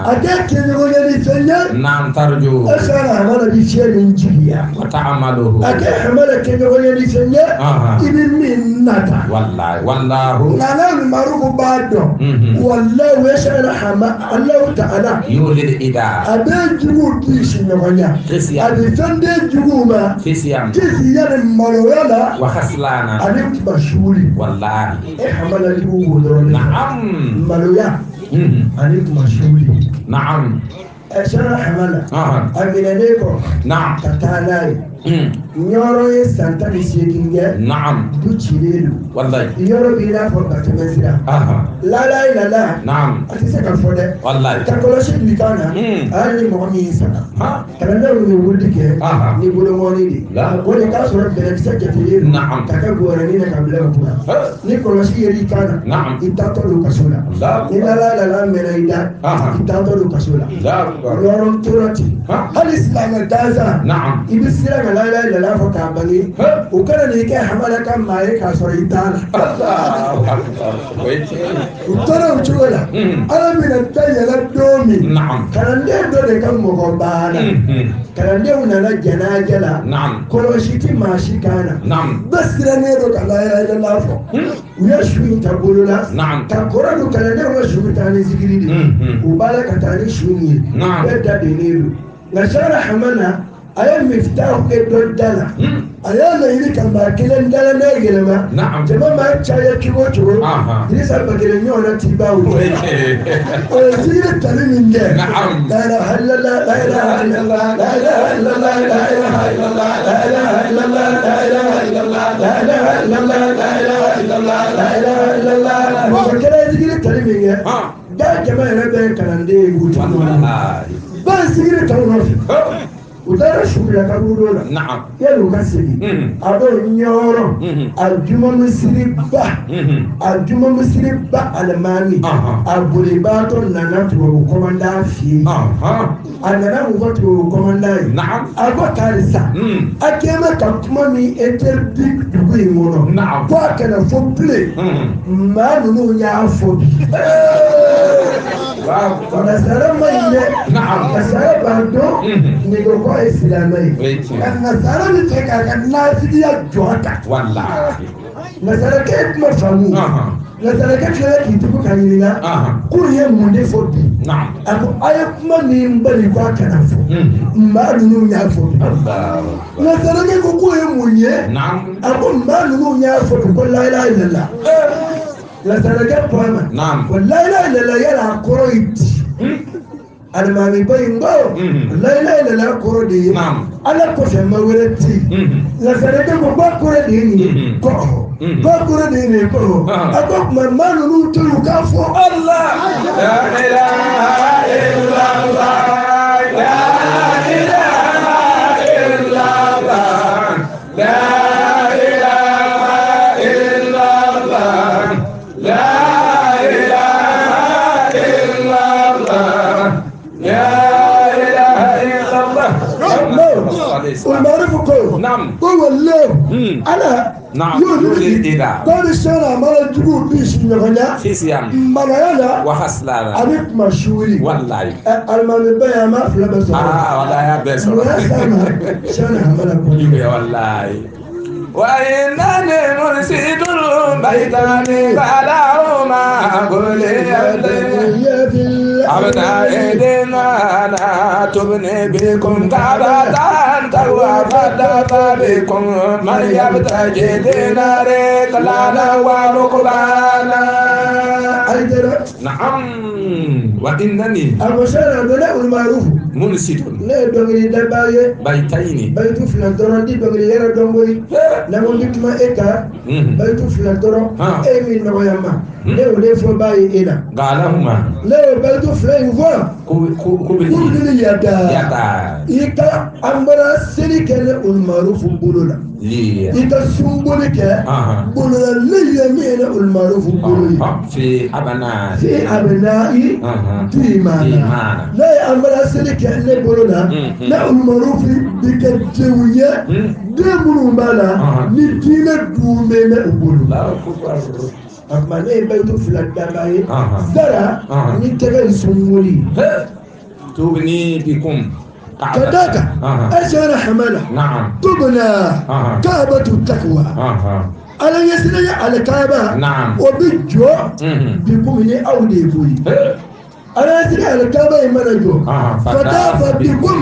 a tɛ kɛ ɲɔgɔnya ni fɛn ye نعم ترجو e sani hamala bi fiyɛ min jigiya وتعمله a tɛ hamala kɛ ɲɔgɔnya ni fɛn ye Aha. i ni min nata والله والله nka n'a maruku b'a dɔn Mhm. walayi e sani hama alahu ta'ala يولد إذا a bɛ juguw k'i siɲɔgɔnya خزيا a bɛ fɛn den juguw ma خزيا kisi yani maloya la وخسلانا ani kumasuuli والله e hamala jugu wo dɔrɔn de fɛ. نعم maloya مم. ani kumasuuli نعم ɛ sara hamala آه. a minɛnen kɔ نعم ka taa n'a ye Ɲɔrɔ ye san 18 kɛ. Naam. Du cilen don. Wallahi. Yɔrɔ b'i n'a fɔ batɛmɛ sira. Lala ilala. Naam. A tɛ se ka fɔ dɛ. Wallahi. Ka kɔlɔsi bi kan na. Hali ni mɔgɔ min y'i sara. Kalandenw bɛ wuli kɛ. Ni bolokɔni de. O de k'a sɔrɔ bɛlɛkisɛ jatelen don. Naam. Ka kɛ gɔrɛni na ka bila o kunna. Ni kɔlɔsi yer'i kan na. Naam. I taatɔ don kaso la. Ni lala ilala mɛnna i da. I taatɔ don kaso la. Yɔrɔ tora ten. Hali silamɛ dansan. Naam. I bɛ siran ka lala ilala fɔ k'a bange. O kana n'i kɛ hamala ka maa ye k'a sɔrɔ i t'a la. U tora o cogo la. Ala bɛna da yɛlɛ don min. Kalanden dɔ de ka mɔgɔ banna. Kalandenw nana jɛnajɛ la. Kɔlɔsi ti maa si kan na. Bɛɛ sirannen don ka la ilaha illallah fɔ. U ye su in ta bolo la. Ka kɔrɔ don kalandenw ka su bɛ taa ni zikiri de ye. U b'a la ka taa ni su in ye. Bɛɛ da dennen don. Nka Sara Hamana a ye miftahu kɛ dɔ da la. A y'a laɲini ka maa kelen dala n'a yɛlɛma. Jama maa caya cogo o cogo. Dirisa ba kelen ɲɔgɔn na t'i ba o. O ye zikiri tali min kɛ. La ilaha illallah la ilaha illallah la ilaha illallah la ilaha illallah la ilaha illallah la ilaha illallah la ilaha illallah la ilaha illallah la ilaha illallah. Mɔgɔ kelen ye zikiri tali min kɛ. Da jama yɛrɛ bɛɛ ye kalanden ye k'u to ɲɔgɔn na. Bɛɛ ye zikiri tɔw nɔfɛ. U taara su bila kaburudo la. Yanni u ka segin. A b'o ɲɔrɔ. A jumamisiri ba. A jumamisiri ba alimami. A bolibaatɔ nana tubabu kɔmandan fɛ yen. A nana mun fɔ tubabu kɔmandan ye. A ko karisa. A kɛn bɛ ka kuma min interdit dugu in kɔnɔ. Ko a kana fɔ bilen. Maa ninnu y'a fɔ bi. Nasara ma ɲi dɛ. Nasara b'a dɔn. Nɛgɛkɔ ye silamɛ ye. Nka nasara bɛ fɛ k'a ka nafigiya jɔ a kan. Nasarakɛ ye kuma faamu. Nasarakɛ tilala k'i tugu ka ɲininka. K'u ye mun de fɔ bi. A ko a ye kuma min bali ko a kana fɔ. Maa ninnu y'a fɔ bi. Nasarakɛ ko k'o ye mun ye. A ko maa ninnu y'a fɔ bi ko la ilaha illallah. Nasarakɛ ko a ma. Ko la ilaha illallah yala a kɔrɔ ye di. Alimami ba in ko la ilaha illallah kɔrɔ de ye. Ala kɔfɛ ma wɛrɛ tɛ yen. Nasarakɛ ko k'a kɔrɔ de ye nin ye. Ko ɔhɔ. K'a kɔrɔ de ye nin ye ko ɔhɔ. A ko tuma maa ninnu to yen u k'a fɔ. Allah. La ilaha illallah. La ilaha illallah. La ilaha illallah. La ilaha illallah. La ilaha illallah. Umaru ko. Ko wallahi. Ala. Naam. Ko ni sara mara jugu bi si ɲɔgɔn na. Sisiyan. Malaya la. Wa hasilala. A bɛ kuma suwuli. Wallahi. Alimami ba ye a ma fila bɛɛ sɔrɔ. Aa wallahi a bɛɛ sɔrɔ. Mun y'a s'a ma sara hamala ko. Wallahi. وإنني مرشد البيتان فلهما كل أبناء ديننا لا تبني بكم كعبة تروى فدفى بكم من يبتغي دينا رقلانا وركبانا. نعم وإنني أبو بناء المعروف مرشد لا دغري دبايه بيتين بيت فلان درون دي دغري يرا دونغوي نمو ديكما ايكا بيت فلان درون اي مين نويما ne o le fɔ ba ye e la. Galahuma. Ne ye bayitu fila in fɔ. Kubili yada. Yada. I ka an bɔra seli kɛ ne Umarufu bolo la. I ka sunboli kɛ. Bolo la ne ye min ye ne Umarufu bolo ye. Fi abana. Fi abanayi. Tiimana. Ne ye an bɔra seli kɛ ne bolo la. Ne Umarufu bi kɛ denw ye. Den minnu b'a la. Ni diinɛ duumɛn bɛ u bolo. A ne ye bayitu fila daba ye. Zara ni tɛgɛ in sunwuli. Tubni bikum. Ka d'a kan. Asara hamala. Tubna. Kaabatu taqwa. Ala ɲɛsiranɲɛ alikaaba. O bi jɔ. Bikum ni aw de ye koyi. Ala ɲɛsiranɲɛ alikaaba in mana jɔ. Ka d'a kan bikum.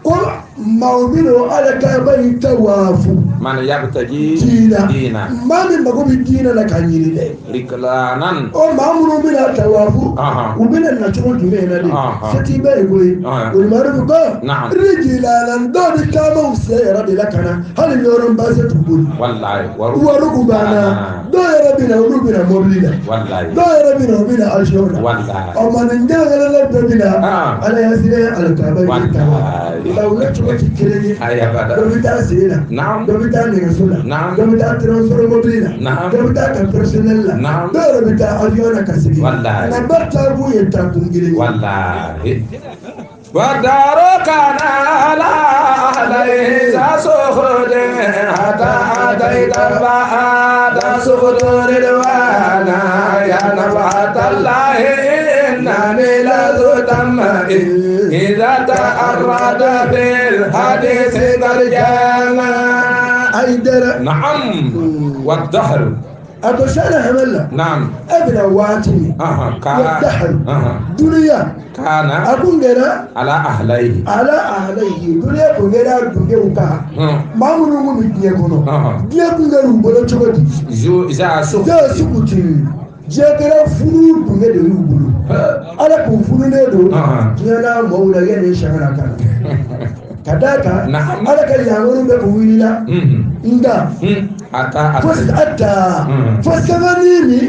Ko maaw bɛ n'o alikaaba in tawaafu. Man yabtaji diina maa min mago bɛ diinɛ la k'a ɲini dɛ riklanan o maa minnu bɛna tawafu u bɛna na cogo jumɛn na de seti bɛ yen koyi olumarufu ko rijilanan dɔw bɛ taama u sen yɛrɛ de la ka na hali yɔrɔ baasi t'u bolo walayi warukubana dɔw yɛrɛ bɛ na olu bɛ na mobili la walayi dɔw yɛrɛ bɛ na u bɛ na avion la walayi ɔ maa nin kelen kelenna bɛɛ bɛ na ala ya sira alikaba ye tawa nka u na cogo tɛ kelen ye dɔ bɛ taa sen na dɔ bɛ taa nɛgɛso la dɔ bɛ taa transport mobili la dɔ bɛ taa ka personnel la dɔw yɛrɛ bɛ taa avion na ka segin nka bɛɛ taakun ye taakun kelen ye. Walayi. ودارك على عليه سخد حتى أتيت بعد سخد رضوانا يا نفحة الله إنني لذو دمع إذا تأرد بالحديث ترجانا أيدر نعم والدهر أتشانا هملا نعم أبنا واتني والدهر دنيا كان أكون غير على أهليه على أهليه دنيا كون غير دنيا وكا ما منو من دنيا كونو دنيا كون غير وبلا تشوكتي إذا سكت إذا سكتي جاكرا فرو دنيا دي وبلو على كون فرو ندو دنيا لا مولا يعني شغلة كان كذاك على كل يعمرو بقولي إندا أتى فسمانيني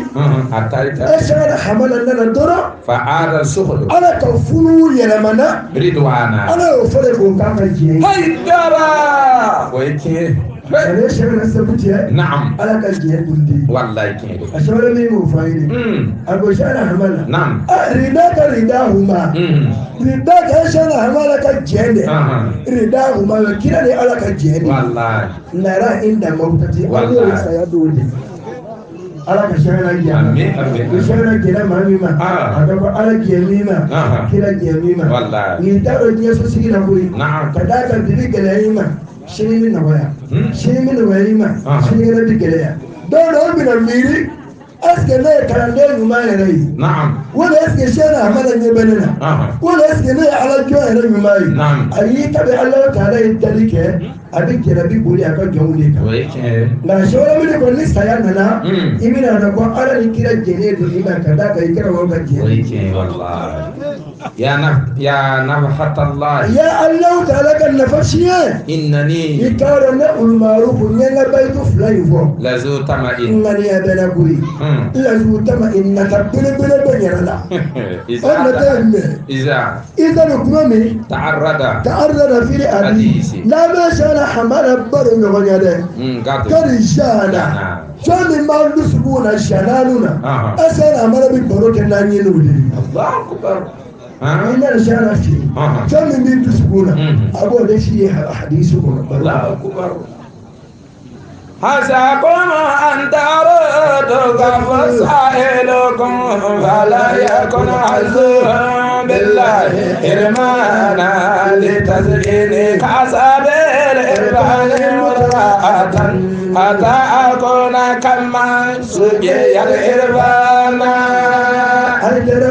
أشعر حملا لنا الدرة فعاد السخل أنا كفلو يلمنا رضوانا أنا أفرق كافر هاي الدرة ويكي أنا شغل السبتية نعم أنا كجيه بندي والله كي أشعر مين مفايني أقول شأن حملا نعم رداك رداهما رداك أشعر حملا كجيه رداهما كلا على كجيه والله نرى عند موتتي والله سيدولي على كشغل جيه كشغل جيه ما ميما هذا على جيه ميما كلا جيه ميما والله نيتارو جيه سوسينا كوي نعم كذا كذي كلا sini min nɔgɔya sini min nɔgɔya i ma sini kɛnɛ bi gɛlɛya dɔw la o bɛna miiri est-ce que ne ye kalanden ɲuman yɛrɛ ye wala est-ce que sɛna Hamala ɲɛ bɛ ne na wala est-ce que ne ye ala jɔn yɛrɛ ɲuman ye ayi kabi Ala taala ye dali kɛ a bɛ jarabi boli a ka jɔnw de kan nka sɛwɛrɛ min kɔni ni saya nana i bɛna dɔn ko ala ni kira jɛnen don i ma ka d'a kan i kɛra o ka jɛ. يا نفحة الله يا الله تعالى كالنفشية إنني يكارنا المعروف نينا بيت فلايفو لزو تمئن إنني أبنا قولي لزو تمئن نتبل بلا بنيرنا إذا نكمامي تعرض في الحديث لا ما شاء حمل بر نغنيا كرجانا شان ما نسبونا شناننا أسأل عمل بالبروك ناني نولي الله أكبر إن الشارع فيه كم من تسبونا أبو ليش حديثكم الله أكبر حساكم أن تردوا فسائلكم فلا يكن عزهم بالله إرمانا لتزيين كعصاب الإربان مراءة حتى أكون كما سقي الإربان.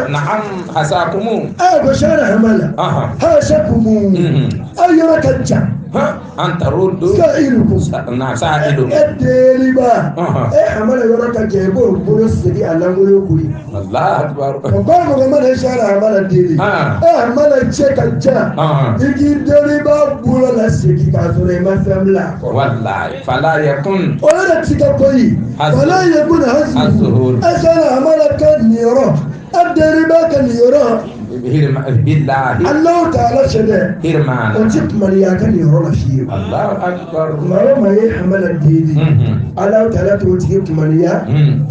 نعم حساكم أبو شارع هملا حساكم أيرك أن تردوا سائلكم نعم سائلكم الدليبا إيه حمل يراك جيبو بولس دي على ملوكي الله أكبر وقام كمان شارع حمل الدليل إيه حمل الشيك الجا يجي الدليبا بولا سيكي كازوري ما فهم لا والله فلا يكون ولا تكوي ولا يكون هزه أسأل حمل كان يرى الدليبا كان يرى بالله الله تعالى شده هرمان وجبت ملياكن يروح فيه الله أكبر ما يحمل الدين الله تعالى توجبت مليا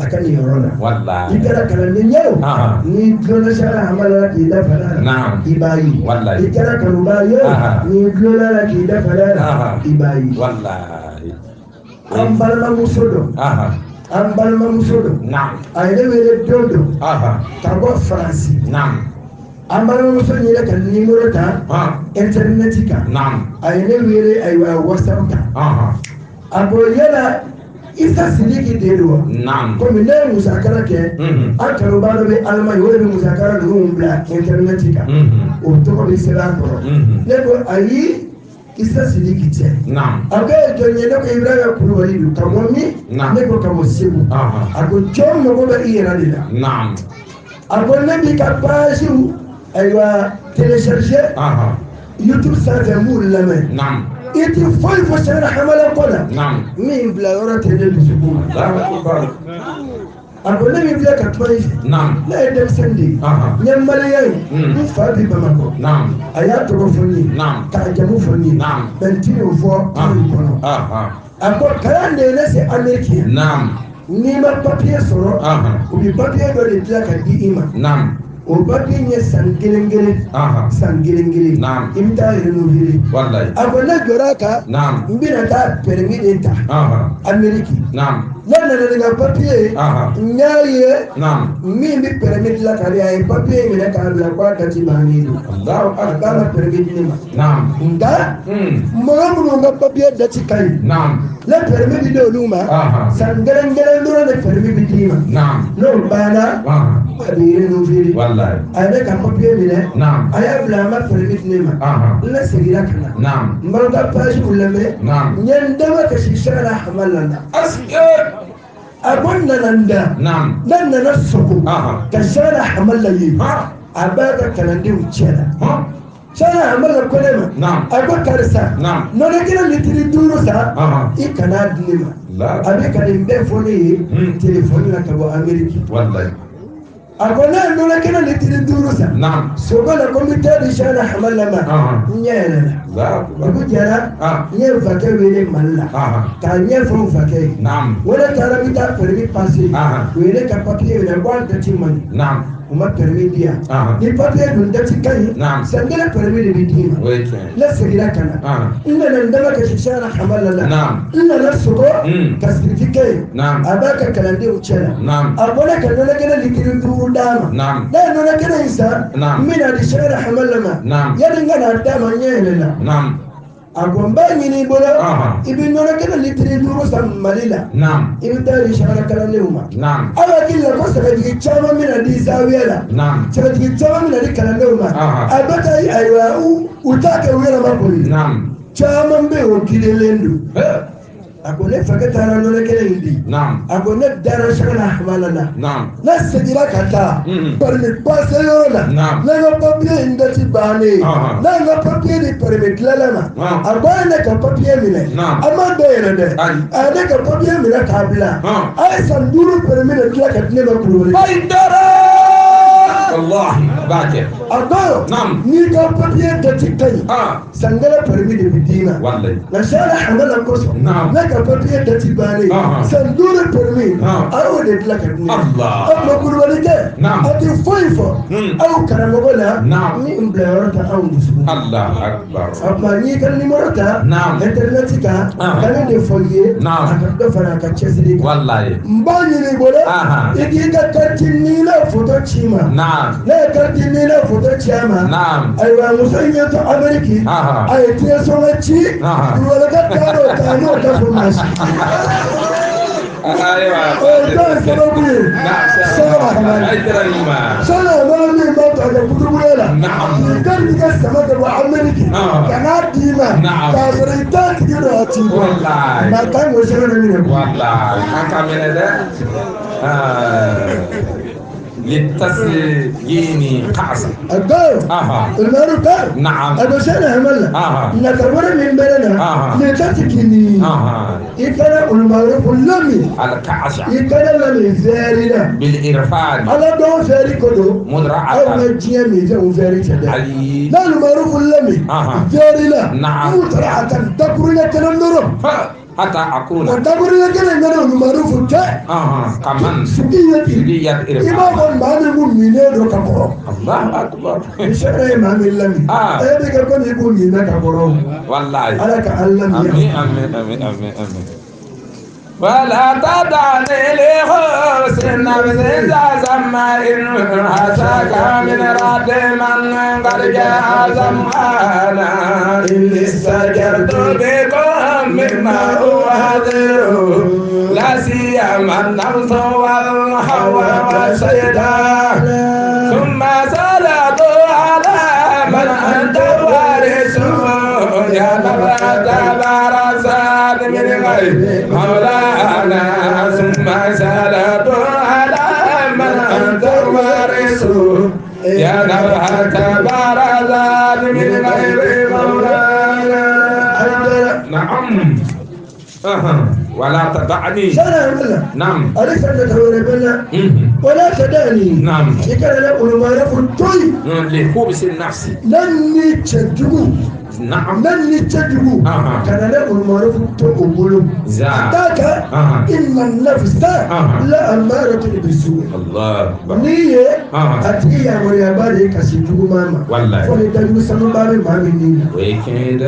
أكن يروح والله يكرا كلام يو نيجونا شارع حمل كيدا فلا نعم إباي والله يكرا كلام يو نيجونا كيدا فلا إباي والله أمبالما مسودو أمبالما مسودو نعم أيدي ويردو تابو فرنسي نعم an balimamuso yɛrɛ ka nimoro ta internet kan Naam. A ye ne wele ayiwa WhatsApp kan. A ko yala Isa Sidiki de don wa? Naam. Komi ne ye musakara kɛ, an kanubaa dɔ bɛ Allemagne o de bɛ musakara ninnu bila internet kan. O tɔgɔ bɛ sɛbɛn a kɔrɔ. Ne ko ayi Isa Sidiki tɛ. Naam. A ko e jɔn ye? Ne ko Ibrahima Kulubali don. Ka bɔ min? Naam. Ne ko ka bɔ Segu. A ko jɔn mago bɛ i yɛrɛ de la. Naam. A ko ne b'i ka page ayiwa télécharger YouTube sanfɛ, n b'u lamɛn. Naam. I ti foyi fɔ Sɛkɛna Hamala ko la. Naam. Min bila yɔrɔ tɛ ne dusukun ma. Allahu akbar. A ko ne min filɛ ka kuma i fɛ. Naam. Ne ye denmisɛnnin de ye. N ye maliyɛn ye. N fa bi Bamakɔ. Naam. A y'a tɔgɔ fɔ n ye. Naam. K'a jamu fɔ n ye. Naam. Mɛ n ti n'o fɔ tulu kɔnɔ. A ko kalan de ye ne se Amérique yan. Naam. N'i ma papiye sɔrɔ, u bɛ papiye dɔ de dilan ka di i ma. Naam. O papiye in ye san kelen kelen. San kelen kelen. Naam. I bɛ taa renouveler. Wallahi. A ko ne jɔra a kan. Naam. N bɛna taa permis de ta. Amérique. Naam. Ne nana ni n ka papiye ye. N y'a ye. Naam. Min bɛ permis dilan ka di, a ye papiye minɛ k'a bila k'a dati bannen don. Allahu A k'a akbar. ma permis di ne ma. Naam. Nka mɔgɔ minnu ka papiye dati ka ɲi. Naam. Ne permis bi di olu ma. San kelen kelen dɔrɔn de permis bi d'i ma. Naam. N'o banna, a bɛ renouveler. Wallahi. A ye ne ka papiye minɛ. Naam. A y'a bila, a ma permis di ne ma. Ne seginna ka na. Naam. N b'aw ka page lamɛn. Naam. N ye n dama kasi Sɛkɛna Hamala la. Aske. A ko n nana n da. Naam. Ne nana sogo. Ka Sɛkɛna Hamala ye. A b'a ka kalandenw cɛ la. Sɛkɛna Hamala ko ne ma. Naam. A ko karisa. Naam. Nɔnɔ kɛnɛ litiri 5 san. I kana di ne ma. A bɛ ka nin bɛɛ fɔ ne ye. Telefɔni la ka bɔ Amérique. Wallahi. A ko ne ye nɔnɔ kɛnɛ litiri 5 san. Naam. Sogo la ko n bɛ taa di Sɛkɛna Hamala ma. N ɲɛ yɛlɛla. Dugu jɛra, n ye n fakɛ wele Mali la. K'a ɲɛfɔ n fakɛ ye. Naam. O de taara n bɛ taa permis passer. U ye ne ka papiye minɛ ko a dati man ɲi. Naam. U ma permis di yan. Ni papiye dun dati ka ɲi. Naam. San kelen permis de bɛ d'i ma. O ye tiɲɛ ye. Ne seginna ka na. N nana n dama kasi Sɛkɛna Hamala la. Naam. N nana sogo ka siriki kɛ yen. Naam. A b'a ka kalandenw cɛ la. Naam. A ko ne ka nɔnɔ kɛnɛ litiri 5 d'a ma. Naam. Ne ye nɔnɔ kɛnɛ in san. Naam. N bɛna di Sɛkɛna Hamala ma. Naam. Yanni n ka n'a d'a ma, n ɲɛ yɛlɛla. Naam. A ko n b'a ɲini i bolo. I bɛ nɔnɔ kɛnɛ litiri 5 san Mali la. Naam. I bɛ taa di Sɛkɛna kalandenw ma. Naam. Aw hakili la ko sɛbɛtigi caman bɛna di zawiya la. Naam. Sɛbɛtigi caman bɛna di kalandenw ma. A bɛ taa ayiwa u t'a kɛ u yɛrɛ ma koyi. Naam. Caman bɛ yen o kilenlen don. A ko ne fakɛ taara nɔnɔ kɛnɛ in di. Naam. A ko ne dara Sɛkɛna Hamala la. Naam. Ne seginna ka taa. Permis passer yɔrɔ la. Naam. Ne ka papiye in dati bannen. Naam. Ne ye n ka papiye di permis dilanla ma. Naam. A ko a ye ne ka papiye minɛ. Naam. A ma dɔn yɛrɛ dɛ. Ayi. A ye ne ka papiye minɛ k'a bila. Naam. A ye san 5 permis de dilan ka di ne ma Kulubali. Bayidara. Wallahi b'a kɛ. A ko. Naam. N'i ka papiye dati ka ɲi. San kelen permis de bɛ d'i ma. Wallahi. Nka Sɛkɛna Hamala kosɔn. Naam. Ne ka papiye dati bannen. San 5 permis. Naam. A y'o de dilan ka di ne ma. Allah. Aw ma Kulubali kɛ. Naam. A tɛ foyi fɔ. Aw karamɔgɔ la. Naam. Ni n bila yɔrɔ ta anw dusukun. Allah akbar. A tuma n'i ka numéro ta. Naam. Internet kan. Ka ne de fɔ i ye. Naam. A ka dɔ fara a ka cɛsiri kan. Wallahi. N b'a ɲini i bolo. I k'i ka carte NINA photo ci n ma. Naam. Ne ye carte NINA photo ci a ma. Naam. Ayiwa muso in ye to Amérique. A ye tiyɛsɔngɔ ci. Kulubali ka taa n'o ta n'o ta fɔ maa si. Ayiwa. O ye jɔn sababu ye. Sɛkɛna Hamala. A diyara n ma. Sɛkɛna Hamala min b'a to a ka kutubuya la. Naam. Nin ka n'i ka sama ka bɔ Amérique. Naam. Ka n'a d'i ma. Naam. K'a sɔrɔ i t'a tigi dɔn a t'i bɔ. Wallahi. Maa kan k'o sɛbɛn minɛ. Wallahi. An ka minɛ dɛ. للتسجين قعصا. الدور. المعروف. نعم. أبو سنة هملا. نتورى من بلنا. لتسكني. إكنا المعروف لمي. على كعشة. إكنا لمي فارنا. بالإرفان. على دون فاري كدو. مدرعة. أو نجيا ميزة وفاري تدا. علي. لا المعروف لمي. فارنا. نعم. مدرعة تكرنا تنمرم. حتى أكون. وتقول لك أنا المعروف تاع. كمان. سكية. إمام ما نقول مين كبرو. الله أكبر. مش أنا إمام اللمي. أنا كون يقول مين كبرو. والله. أنا كألم. آمين آمين آمين آمين آمين. ولا تدعني لخبز نفس ذا زماء حساك من رد من قد جاء زمعانا إني استجرت بكم مما أحذر لا سيما النفس والهوى والشيطان ثم صلاة على من أنت وارث يا تبارزات من غير مولانا ثم صلاة على من أنت وارثه يا تبارزات من غير مولانا. نعم. ولا تدعني. نعم. أليس أنت تقول ولا تدعني. نعم. كان لا ما يقول طيب لخبث النفس. لن تجدوا. نعم. لن تجدوا. كان لا ما يقول تقول. ذاك إن النفس لا أمارة بالسوء. الله. نية أتي يا مريم كسيجوا ماما. والله. فلتجوا سنبالي ما مني. ويكيد.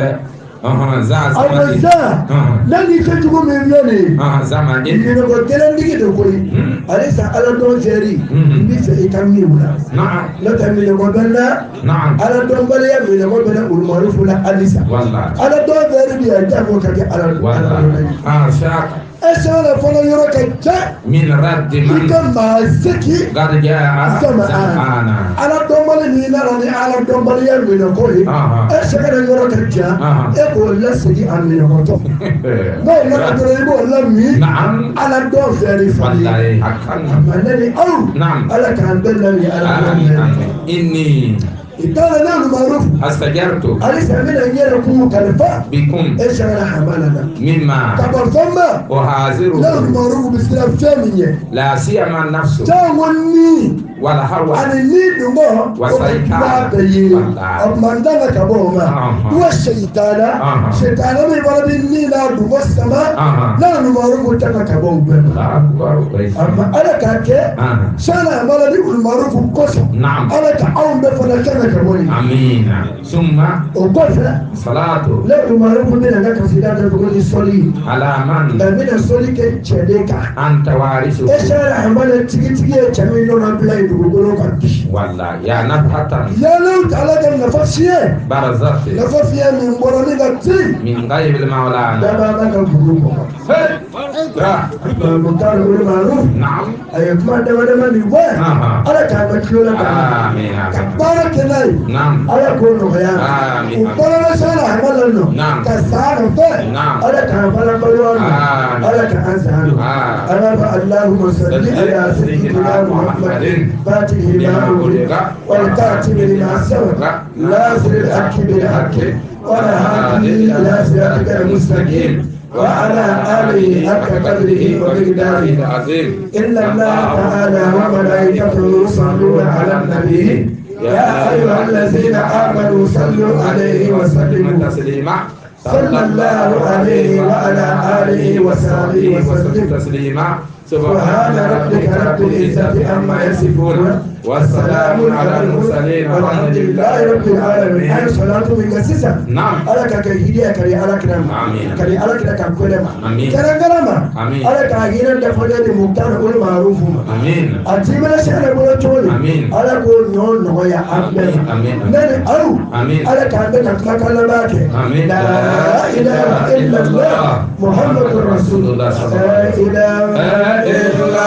Nani cɛjugu min filɛ nin ye minɛko gɛlɛntigi de koyi halisa ala dɔn fɛri n bɛ fɛ i ka min wula n'o tɛ minɛko bɛ n na ala dɔnbaliya minɛko bɛ na olumarufu la halisa ala dɔn fɛri bi yan janko ka kɛ ala dɔn ye. E sɔrɔ fɔlɔ yɔrɔ ka ca i ka maa seki sama ala dɔnbali min nana ni ala dɔnbaliya minɛko ye e sɛgɛnna yɔrɔ ka ca e k'o lasegin a minɛkɔtɔ n'o nana dɔrɔn i b'o lamin ala dɔn fɛri fali a ne ni aw ala k'an bɛɛ lamin ala dɔn fɛri. إدانا نحن معروف استجرت أليس من أن يكون كلفة بكم إيش أنا حملنا مما تبر ثم أحاذره نحن معروف بسلاف ثانية لا سيما النفس تاوني ولا هوى أنا نيد ما وسيطان من دنا كبوما والشيطان شيطان من ولد النيل والسماء نحن معروف تنا كبوما أما أنا كأك شانا ولد المعروف قص نعم أنا كأون بفلان آمين. ثم صلاة لا معروف من أنك سيدات البقول الصلي على من من الصلي كشريكة أنت وارثه إيش أنا تيجي تيجي تشميلون بلاي بقولوا كذي والله يا نفحة يا لو تعالى النفسية برزت نفسية من برامج من غيب المولانا ده ما كان بقولوا مختار المعروف نعم أيوة ما ده ما نبغى أنا كان بتقول آمين بارك الله نعم على كل خير آمين وبلا سنة عملنا نعم كسر فين نعم على كان بلا بلوان على كان سهل أنا اللهم صل على سيدنا محمد فاتح لما أغلق والكاتب لما سبق ناصر الحق بالحق ولا هادي إلى صراطك المستقيم وعلى آله حق قدره ومقداره العظيم. إن الله تعالى وملائكته يصلون على النبي يا أيها الذين آمنوا صلوا عليه وسلموا تسليما. صلى الله عليه وعلى آله وصحبه وسلم تسليما. سبحان ربك رب العزة عما يصفون والسلام على المرسلين والحمد لله رب العالمين. أي صلاة من قسيسة. نعم. على كهيدية كري على كرام. آمين. كري على كرام كلمة. آمين. كرام كلمة. آمين. على كهيدية دفعة مختار المعروف. آمين. أتيمنا شأن بولا تولي. آمين. على كل نون نويا. آمين. آمين. نن أو. آمين. على كهيدية كلا كلمات. آمين. لا إله إلا الله محمد رسول الله. لا إله إلا